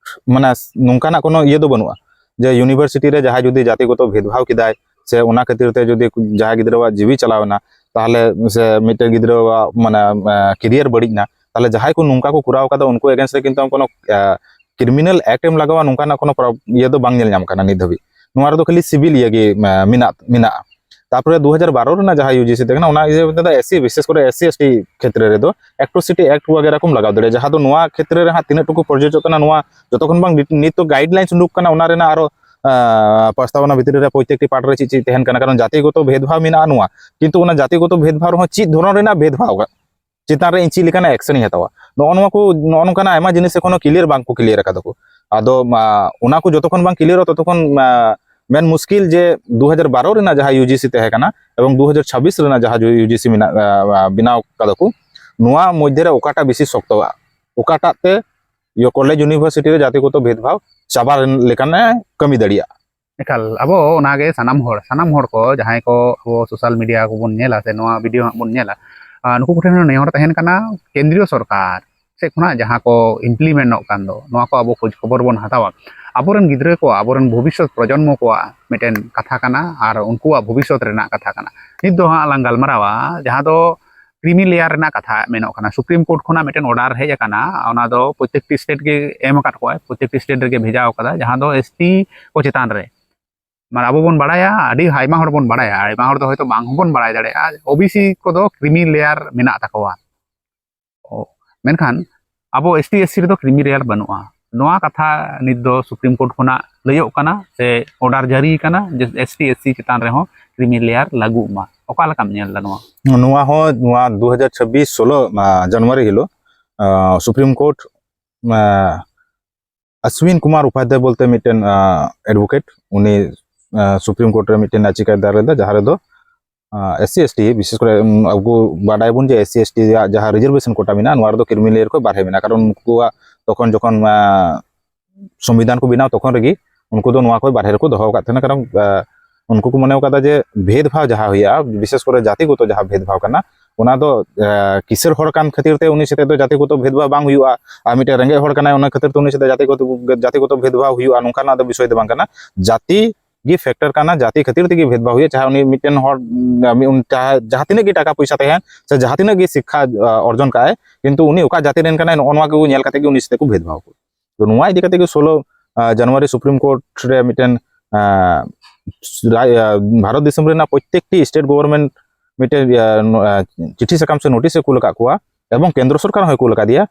ᱢᱟᱱᱮ, ᱱᱚᱝᱠᱟᱱᱟᱜ ᱠᱳᱱᱳ ᱤᱭᱟᱹ ᱫᱚ ᱵᱟᱹᱱᱩᱜᱼᱟ ᱡᱮ ᱤᱭᱩᱱᱤᱵᱷᱟᱨᱥᱤᱴᱤ ᱨᱮ ᱡᱟᱦᱟᱸᱭ ᱡᱩᱫᱤ ᱡᱟᱹᱛᱤᱜᱚᱛᱚ ᱵᱷᱮᱫᱽᱵᱷᱟᱣ ᱠᱮᱫᱟᱭ, ᱥᱮ ᱚᱱᱟ ᱠᱷᱟᱹᱛᱤᱨ ᱛᱮ ᱡᱩᱫᱤ ᱡᱟᱦᱟᱸᱭ ᱜᱤᱫᱽᱨᱟᱹᱣᱟᱜ ᱡᱤᱣᱤ ᱪᱟᱞᱟᱣ ᱮᱱᱟ, ᱛᱟᱦᱚᱞᱮ, ᱥᱮ ᱢᱤᱫᱴᱮᱱ ᱜᱤᱫᱽᱨᱟᱹᱣᱟᱜ, ᱢᱟᱱᱮ, ᱟ, ᱠᱮᱨᱤᱭᱟᱨ ᱵᱟᱹᱲᱤᱡ ᱮᱱᱟ, ᱛᱟᱦᱚᱞᱮ ᱡᱟᱦᱟᱸᱭ ᱠᱚ ᱱᱚᱝᱠᱟ ᱠᱚ ᱠᱚᱨᱟᱣ ᱠᱟᱫᱟ, ᱩᱱᱠᱩ ᱮᱜᱮᱱᱥᱴ ᱨᱮ ᱠᱤᱱᱛᱩ ᱟᱢ ᱠᱳᱱᱳ, ᱟ, ᱠᱨᱤᱢᱤᱱᱟᱞ ᱮᱠᱴ ᱮᱢ ᱞᱟᱜᱟᱣᱟ, ᱱᱚᱝᱠᱟᱱᱟᱜ ᱠᱳᱱᱳ ᱯᱨᱚ-, ᱤᱭᱟᱹ ᱫᱚ ᱵᱟᱝ ᱧᱮᱞ ᱧᱟᱢ ᱠᱟᱱᱟ ᱱᱤᱛ ᱫᱷᱟᱹᱵᱤᱡ᱾ ᱱᱚᱣᱟ ᱨᱮᱫᱚ ᱠᱷᱟᱹᱞᱤ ᱥᱤᱵᱤᱞ ᱤᱭᱟᱹ ᱜᱮ, ᱢᱮ-, ᱢᱮᱱᱟᱜ, ᱢᱮᱱᱟᱜᱼᱟ᱾ ᱛᱟᱨᱯᱚᱨᱮ ᱫᱩ ᱦᱟᱡᱟᱨ ᱵᱟᱨᱚ ᱨᱮᱱᱟᱜ ᱡᱟᱦᱟᱸ ᱭᱩ ᱡᱤ ᱥᱤ ᱛᱟᱦᱮᱸ ᱠᱟᱱᱟ, ᱚᱱᱟ ᱤᱭᱟᱹ ᱛᱮᱫᱚ ᱮᱥ ᱥᱤ, ᱵᱤᱥᱮᱥ ᱠᱚᱨᱮ ᱮᱥ ᱥᱤ, ᱮᱥ ᱴᱤ ᱠᱷᱮᱛᱨᱮ ᱨᱮᱫᱚ ᱮᱴᱨᱚᱥᱤᱴᱤ ᱮᱠᱴ ᱵᱟᱜᱮᱨᱟ ᱠᱚᱢ ᱞᱟᱜᱟᱣ ᱫᱟᱲᱮᱭᱟᱜᱼᱟ, ᱡᱟᱦᱟᱸ ᱫᱚ ᱱᱚᱣᱟ ᱠᱷᱮᱛᱨᱮ ᱨᱮ ᱦᱟᱸᱜ ᱛᱤᱱᱟᱹᱜ ᱴᱩᱠᱩ ᱯᱨᱚᱡᱳᱡᱚᱜ ᱠᱟᱱᱟ, ᱱᱚᱣᱟ ᱡᱚᱛᱚ ᱠᱷᱚᱱ ᱵᱟᱝ ᱱᱤᱛ, ᱱᱤᱛ ᱛᱚ ᱜᱟᱭᱤᱰ ᱞᱟᱭᱤᱱᱥ ᱩᱰᱩᱠ ᱠᱟᱱᱟ, ᱚᱱᱟ ᱨᱮᱱᱟᱜ ᱟᱨᱚ, ᱟ, ᱯᱨᱚᱥᱛᱟᱵᱚᱱᱟ ᱵᱷᱤᱛᱨᱤ ᱨᱮ ᱯᱨᱚᱛᱛᱮᱠᱴᱤ ᱯᱟᱨᱴ ᱨᱮ ᱪᱮᱫ ᱪᱮᱫ ᱛᱟᱦᱮᱱ ᱠᱟᱱᱟ, ᱠᱟᱨᱚᱱ ᱡᱟᱹᱛᱤᱜᱚᱛᱚ ᱵᱷᱮᱫᱽᱵᱷᱟᱣ ᱢᱮᱱᱟᱜᱼᱟ ᱱᱚᱣᱟ, ᱠᱤᱱᱛᱩ ᱚᱱᱟ ᱡᱟᱹᱛᱤᱜᱚᱛᱚ ᱵᱷᱮᱫᱽᱵᱷᱟᱣ ᱨᱮᱦᱚᱸ ᱪᱮᱫ ᱫᱷᱚᱨᱚᱱ ᱨᱮᱱᱟᱜ ᱵᱷᱮᱫᱽᱵᱷᱟᱣ ᱪᱮᱛᱟᱱ ᱨᱮ ᱤᱧ ᱪᱮᱫ ᱞᱮᱠᱟᱱᱟᱜ ᱮᱠᱥᱮᱱ ᱤᱧ ᱦᱟᱛᱟᱣᱟ? ᱱᱚᱜᱼᱚ ᱱᱚᱣᱟ ᱠᱚ, ᱱᱚᱜᱼᱚ ᱱᱚᱝᱠᱟᱱᱟᱜ ᱟᱭᱢᱟ ᱡᱤᱱᱤᱥ ᱮᱠᱷᱚᱱᱳ ᱠᱞᱤᱭᱟᱨ ᱵᱟᱝ ᱠᱚ ᱠᱞᱤᱭᱟᱨ ᱟᱠᱟᱫᱟ ᱠᱚ᱾ ᱟᱫᱚ, ᱢᱟ, ᱚᱱᱟ ᱠᱚ ᱡᱚᱛᱚ ᱠᱷᱚᱱ ᱵᱟᱝ ᱠᱞᱤᱭᱟᱨᱚᱜᱼᱟ, ᱛᱚᱛᱚ ᱠᱷᱚᱱ, ᱢᱟ, ᱢᱮᱱ ᱢᱩᱥᱠᱤᱞ ᱡᱮ ᱫᱩ ᱦᱟᱡᱟᱨ ᱵᱟᱨᱚ ᱨᱮᱱᱟᱜ ᱡᱟᱦᱟᱸ ᱭᱩ ᱡᱤ ᱥᱤ ᱛᱟᱦᱮᱸ ᱠᱟᱱᱟ ᱮᱵᱚᱝ ᱫᱩ ᱦᱟᱡᱟᱨ ᱪᱷᱟᱵᱵᱤᱥ ᱨᱮᱱᱟᱜ ᱡᱟᱦᱟᱸ ᱭᱩ ᱡᱤ ᱥᱤ ᱢᱮᱱᱟᱜ, ᱟ, ᱟ, ᱵᱮᱱᱟᱣ ᱠᱟᱫᱟ ᱠᱚ, ᱱᱚᱣᱟ ᱢᱚᱫᱽᱫᱷᱮ ᱨᱮ ᱚᱠᱟᱴᱟᱜ ᱵᱮᱥᱤ ᱥᱚᱠᱛᱚᱣᱟ, ᱚᱠᱟᱴᱟᱜ ᱛᱮ ᱠᱚᱞᱮᱡᱽ ᱤᱭᱩᱱᱤᱵᱷᱟᱨᱥᱤᱴᱤ ᱨᱮ ᱡᱟᱹᱛᱤᱜᱚᱛᱚ ᱵᱷᱮᱫᱽᱵᱷᱟᱣ ᱪᱟᱵᱟ ᱞᱮᱠᱟᱱᱮ ᱠᱟᱹᱢᱤ ᱫᱟᱲᱮᱭᱟᱜᱼᱟ? ᱮᱠᱟᱞ, ᱟᱵᱚ ᱚᱱᱟᱜᱮ ᱥᱟᱱᱟᱢ ᱦᱚᱲ, ᱥᱟᱱᱟᱢ ᱦᱚᱲ ᱠᱚ ᱡᱟᱦᱟᱸᱭ ᱠᱚ ᱟᱵᱚ ᱥᱳᱥᱟᱞ ᱢᱤᱰᱤᱭᱟ ᱠᱚᱵᱚᱱ ᱧᱮᱞᱟ ᱥᱮ ᱱᱚᱣᱟ ᱵᱷᱤᱰᱤᱭᱳ ᱦᱟᱸᱜ ᱵᱚᱱ ᱧᱮᱞᱟ, ᱟᱨ ᱱᱩᱠᱩ ᱠᱚᱴᱷᱮᱱ ᱦᱚᱸ ᱱᱮᱦᱚᱨ ᱛᱟᱦᱮᱱ ᱠᱟᱱᱟ, ᱠᱮᱱᱫᱨᱤᱭᱚ ᱥᱚᱨᱠᱟᱨ ᱥᱮᱫ ᱠᱷᱚᱱᱟᱜ ᱡᱟᱦᱟᱸ ᱠᱚ ᱤᱢᱯᱞᱤᱢᱮᱱᱴᱚᱜ ᱠᱟᱱ ᱫᱚ, ᱱᱚᱣᱟ ᱠᱚ ᱟᱵᱚ ᱠᱷᱳᱡᱽ ᱠᱷᱚᱵᱚᱨ ᱵᱚᱱ ᱦᱟᱛᱟᱣᱟ᱾ ᱟᱵᱚᱨᱮᱱ ᱜᱤᱫᱽᱨᱟᱹ ᱠᱚᱣᱟᱜ, ᱟᱵᱚᱨᱮᱱ ᱵᱷᱚᱵᱤᱥᱥᱚᱛ ᱯᱨᱚᱡᱚᱱᱢᱚ ᱠᱚᱣᱟᱜ ᱢᱤᱫᱴᱮᱱ ᱠᱟᱛᱷᱟ ᱠᱟᱱᱟ ᱟᱨ ᱩᱱᱠᱩᱣᱟᱜ ᱵᱷᱚᱵᱤᱥᱥᱚᱛ ᱨᱮᱱᱟᱜ ᱠᱟᱛᱷᱟ ᱠᱟᱱᱟ᱾ ᱱᱤᱛ ᱫᱚ ᱦᱟᱸᱜ ᱞᱟᱝ ᱜᱟᱞᱢᱟᱨᱟᱣᱟ ᱡᱟᱦᱟᱸ ᱫᱚ ᱠᱨᱤᱢᱤ ᱞᱮᱭᱟᱨ ᱨᱮᱱᱟᱜ ᱠᱟᱛᱷᱟ ᱢᱮᱱᱚᱜ ᱠᱟᱱᱟ᱾ ᱥᱩᱯᱨᱤᱢ ᱠᱳᱨᱴ ᱠᱷᱚᱱᱟᱜ ᱢᱤᱫᱴᱮᱱ ᱚᱨᱰᱟᱨ ᱦᱮᱡ ᱟᱠᱟᱱᱟ, ᱚᱱᱟ ᱫᱚ ᱯᱨᱚᱛᱮᱠᱴᱤ ᱥᱴᱮᱴ ᱜᱮ ᱮᱢ ᱟᱠᱟᱫ ᱠᱚᱣᱟᱭ, ᱯᱨᱚᱛᱮᱠᱴᱤ ᱥᱴᱮᱴ ᱨᱮᱜᱮ ᱵᱷᱮᱡᱟ ᱟᱠᱟᱫᱟ, ᱡᱟᱦᱟᱸ ᱫᱚ ᱮᱥ ᱴᱤ ᱠᱚ ᱪᱮᱛᱟᱱ ᱨᱮ, ᱢᱟᱱᱮ, ᱟᱵᱚ ᱵᱚᱱ ᱵᱟᱲᱟᱭᱟ, ᱟᱹᱰᱤ ᱟᱭᱢᱟ ᱦᱚᱲ ᱵᱚᱱ ᱵᱟᱲᱟᱭᱟ, ᱟᱭᱢᱟ ᱦᱚᱲ ᱫᱚ ᱦᱚᱭᱛᱳ ᱵᱟᱝ ᱦᱚᱸᱵᱚᱱ ᱵᱟᱲᱟᱭ ᱫᱟᱲᱮᱭᱟᱜᱼᱟ, ᱳ ᱵᱤ ᱥᱤ ᱠᱚᱫᱚ ᱠᱨᱤᱢᱤ ᱞᱮᱭᱟᱨ ᱢᱮᱱᱟᱜ ᱛᱟᱠᱚᱣᱟ᱾ ᱚ, ᱢᱮᱱᱠᱷᱟᱱ ᱟᱵᱚ ᱮᱥ ᱴᱤ, ᱮᱥ ᱥᱤ ᱨᱮᱫᱚ ᱠᱨᱤᱢᱤ ᱞᱮᱭᱟᱨ ᱵᱟᱹᱱᱩᱜᱼᱟ᱾ ᱱᱚᱣᱟ ᱠᱟᱛᱷᱟ ᱱᱤᱛ ᱫᱚ ᱥᱩᱯᱨᱤᱢ ᱠᱳᱨᱴ ᱠᱷᱚᱱᱟᱜ ᱞᱟᱹᱭᱚᱜ ᱠᱟᱱᱟ ᱥᱮ ᱚᱨᱰᱟᱨ ᱡᱟᱹᱨᱤ ᱠᱟᱱᱟ ᱡᱮ ᱮᱥ ᱴᱤ, ᱮᱥ ᱥᱤ ᱪᱮᱛᱟᱱ ᱨᱮᱦᱚᱸ ᱠᱨᱤᱢᱤ ᱞᱮᱭᱟᱨ ᱞᱟᱹᱜᱩᱜ ᱢᱟ᱾ ᱚᱠᱟ ᱞᱮᱠᱟᱢ ᱧᱮᱞ ᱮᱫᱟ ᱱᱚᱣᱟ? ᱱᱚᱣᱟ ᱦᱚᱸ, ᱱᱚᱣᱟ ᱫᱩ ᱦᱟᱡᱟᱨ ᱪᱷᱟᱵᱵᱤᱥ ᱥᱳᱞᱳ, ᱟ, ᱡᱟᱱᱩᱣᱟᱨᱤ ᱦᱤᱞᱳᱜ ᱥᱩᱯᱨᱤᱢ ᱠᱳᱨᱴ ᱚᱥᱣᱤᱱ ᱠᱩᱢᱟᱨ ᱩᱯᱟᱫᱷᱭᱟᱭ ᱵᱚᱞᱛᱮ ᱢᱤᱫᱴᱮᱱ ᱮᱰᱵᱷᱳᱠᱮᱴ, ᱩᱱᱤ ᱥᱩᱯᱨᱤᱢ ᱠᱳᱨᱴ ᱨᱮ ᱢᱤᱫᱴᱮᱱ ᱭᱟᱪᱤᱠᱟᱭ ᱫᱟᱭᱟᱨ ᱞᱮᱫᱟ, ᱡᱟᱦᱟᱸ ᱨᱮᱫᱚ ᱮᱥ ᱥᱤ ᱮᱥ ᱴᱤ, ᱵᱤᱥᱮᱥ ᱠᱚᱨᱮ ᱟᱵᱚ ᱵᱟᱰᱟᱭᱟᱵᱚᱱ ᱡᱮ ᱮᱥ ᱥᱤ ᱮᱥ ᱴᱤ ᱨᱮᱭᱟᱜ ᱡᱟᱦᱟᱸ ᱨᱤᱡᱟᱨᱵᱷᱮᱥᱚᱱ ᱠᱳᱴᱟ ᱢᱮᱱᱟᱜᱼᱟ, ᱱᱚᱣᱟ ᱨᱮᱫᱚ ᱠᱨᱤᱢᱤ ᱞᱮᱭᱟᱨ ᱠᱷᱚᱱ ᱵᱟᱨᱦᱮ ᱢᱮᱱᱟᱜᱼᱟ᱾ ᱠᱟᱨᱚᱱ ᱩᱱᱠᱩᱣᱟᱜ ᱛᱚᱠᱷᱚᱱ ᱡᱚᱠᱷᱚᱱ ᱥᱚᱝᱵᱤᱫᱷᱟᱱ ᱠᱚ ᱵᱮᱱᱟᱣ, ᱛᱚᱠᱷᱚᱱ ᱨᱮᱜᱮ ᱩᱱᱠᱩ ᱫᱚ ᱱᱚᱣᱟ ᱠᱷᱚᱱ ᱵᱟᱨᱦᱮ ᱨᱮᱠᱚ ᱫᱚᱦᱚ ᱟᱠᱟᱫ ᱛᱟᱦᱮᱱᱟ᱾ ᱠᱟᱨᱚᱱ ᱩᱱᱠᱩ ᱠᱚ ᱢᱚᱱᱮ ᱠᱟᱫᱟ ᱡᱮ ᱵᱷᱮᱫᱽ ᱵᱷᱟᱣ ᱡᱟᱦᱟᱸ ᱦᱩᱭᱩᱜᱼᱟ, ᱵᱤᱥᱮᱥ ᱠᱚᱨᱮ ᱡᱟᱹᱛᱤᱜᱚᱛᱚ ᱡᱟᱦᱟᱸ ᱵᱷᱮᱫᱽ ᱵᱷᱟᱣ ᱠᱟᱱᱟ, ᱚᱱᱟ ᱫᱚ ᱠᱤᱥᱟᱹᱬ ᱦᱚᱲ ᱠᱟᱱ ᱠᱷᱟᱹᱛᱤᱨ ᱛᱮ ᱩᱱᱤ ᱥᱟᱛᱮ ᱫᱚ ᱡᱟᱹᱛᱤᱜᱚᱛᱚ ᱵᱷᱮᱫᱽ ᱵᱷᱟᱣ ᱵᱟᱝ ᱦᱩᱭᱩᱜᱼᱟ, ᱟᱨ ᱢᱤᱫᱴᱮᱱ ᱨᱮᱸᱜᱮᱡ ᱦᱚᱲ ᱠᱟᱱᱟᱭ, ᱚᱱᱟ ᱠᱷᱟᱹᱛᱤᱨ ᱛᱮ ᱩᱱᱤ ᱥᱟᱛᱮ ᱡᱟᱹᱛᱤᱜᱚᱛᱚ ᱡᱟᱹᱛᱤᱜᱚᱛᱚ ᱵᱷᱮᱫᱽ ᱵᱷᱟᱣ ᱦᱩᱭᱩᱜᱼᱟ, ᱱᱚᱝᱠᱟᱱᱟᱜ ᱫᱚ ᱵᱤᱥᱚᱭ ᱫᱚ ᱵᱟᱝ ᱠᱟᱱᱟ᱾ ᱡᱟᱹᱛᱤ ᱜᱮ ᱯᱷᱮᱠᱴᱚᱨ ᱠᱟᱱᱟ, ᱡᱟᱹᱛᱤ ᱠᱷᱟᱹᱛᱤᱨ ᱛᱮᱜᱮ ᱵᱷᱮᱫᱽ ᱵᱷᱟᱣ ᱦᱩᱭᱩᱜᱼᱟ᱾ ᱡᱟᱦᱟᱸ ᱩᱱᱤ ᱢᱤᱫᱴᱮᱱ ᱦᱚᱲ, ᱡᱟᱦᱟᱸ ᱛᱤᱱᱟᱹᱜ ᱜᱮ ᱴᱟᱠᱟ ᱯᱚᱭᱥᱟ ᱛᱟᱦᱮᱱ ᱥᱮ ᱡᱟᱦᱟᱸ ᱛᱤᱱᱟᱹᱜ ᱜᱮ ᱥᱤᱠᱠᱷᱟ ᱚᱨᱡᱚᱱ ᱠᱟᱜᱼᱟᱭ, ᱠᱤᱱᱛᱩ ᱩᱱᱤ ᱚᱠᱟ ᱡᱟᱹᱛᱤ ᱨᱮᱱ ᱠᱟᱱᱟᱭ, ᱱᱚᱜᱼᱚ ᱱᱚᱣᱟ ᱠᱚ ᱧᱮᱞ ᱠᱟᱛᱮ ᱜᱮ ᱩᱱᱤ ᱥᱟᱛᱮ ᱠᱚ ᱵᱷᱮᱫᱽ ᱵᱷᱟᱣ ᱠᱚ᱾ ᱛᱚ ᱱᱚᱣᱟ ᱤᱫᱤ ᱠᱟᱛᱮ ᱜᱮ ᱥᱳᱞᱳ ᱡᱟᱱᱩᱣᱟᱨᱤ ᱥᱩᱯᱨᱤᱢ ᱠᱳᱨᱴ ᱨᱮ ᱢᱤᱫᱴᱮᱱ ᱵᱷᱟᱨᱚᱛ ᱫᱤᱥᱚᱢ ᱨᱮᱱᱟᱜ ᱯᱨᱚᱛᱛᱮᱠᱴᱤ ᱥᱴᱮᱴ ᱜᱚᱵᱷᱚᱨᱱᱢᱮᱱᱴ ᱢᱤᱫᱴᱮᱱ ᱪᱤᱴᱷᱤ ᱥᱟᱠᱟᱢ ᱥᱮ ᱱᱳᱴᱤᱥ ᱮ ᱠᱩᱞ ᱟᱠᱟᱫ ᱠᱚᱣᱟ, ᱮᱵᱚᱝ ᱠᱮᱱᱫᱨᱚ ᱥᱚᱨᱠᱟᱨ ᱦᱚᱸᱭ ᱠᱩᱞ ᱟᱠᱟᱫᱮᱭᱟ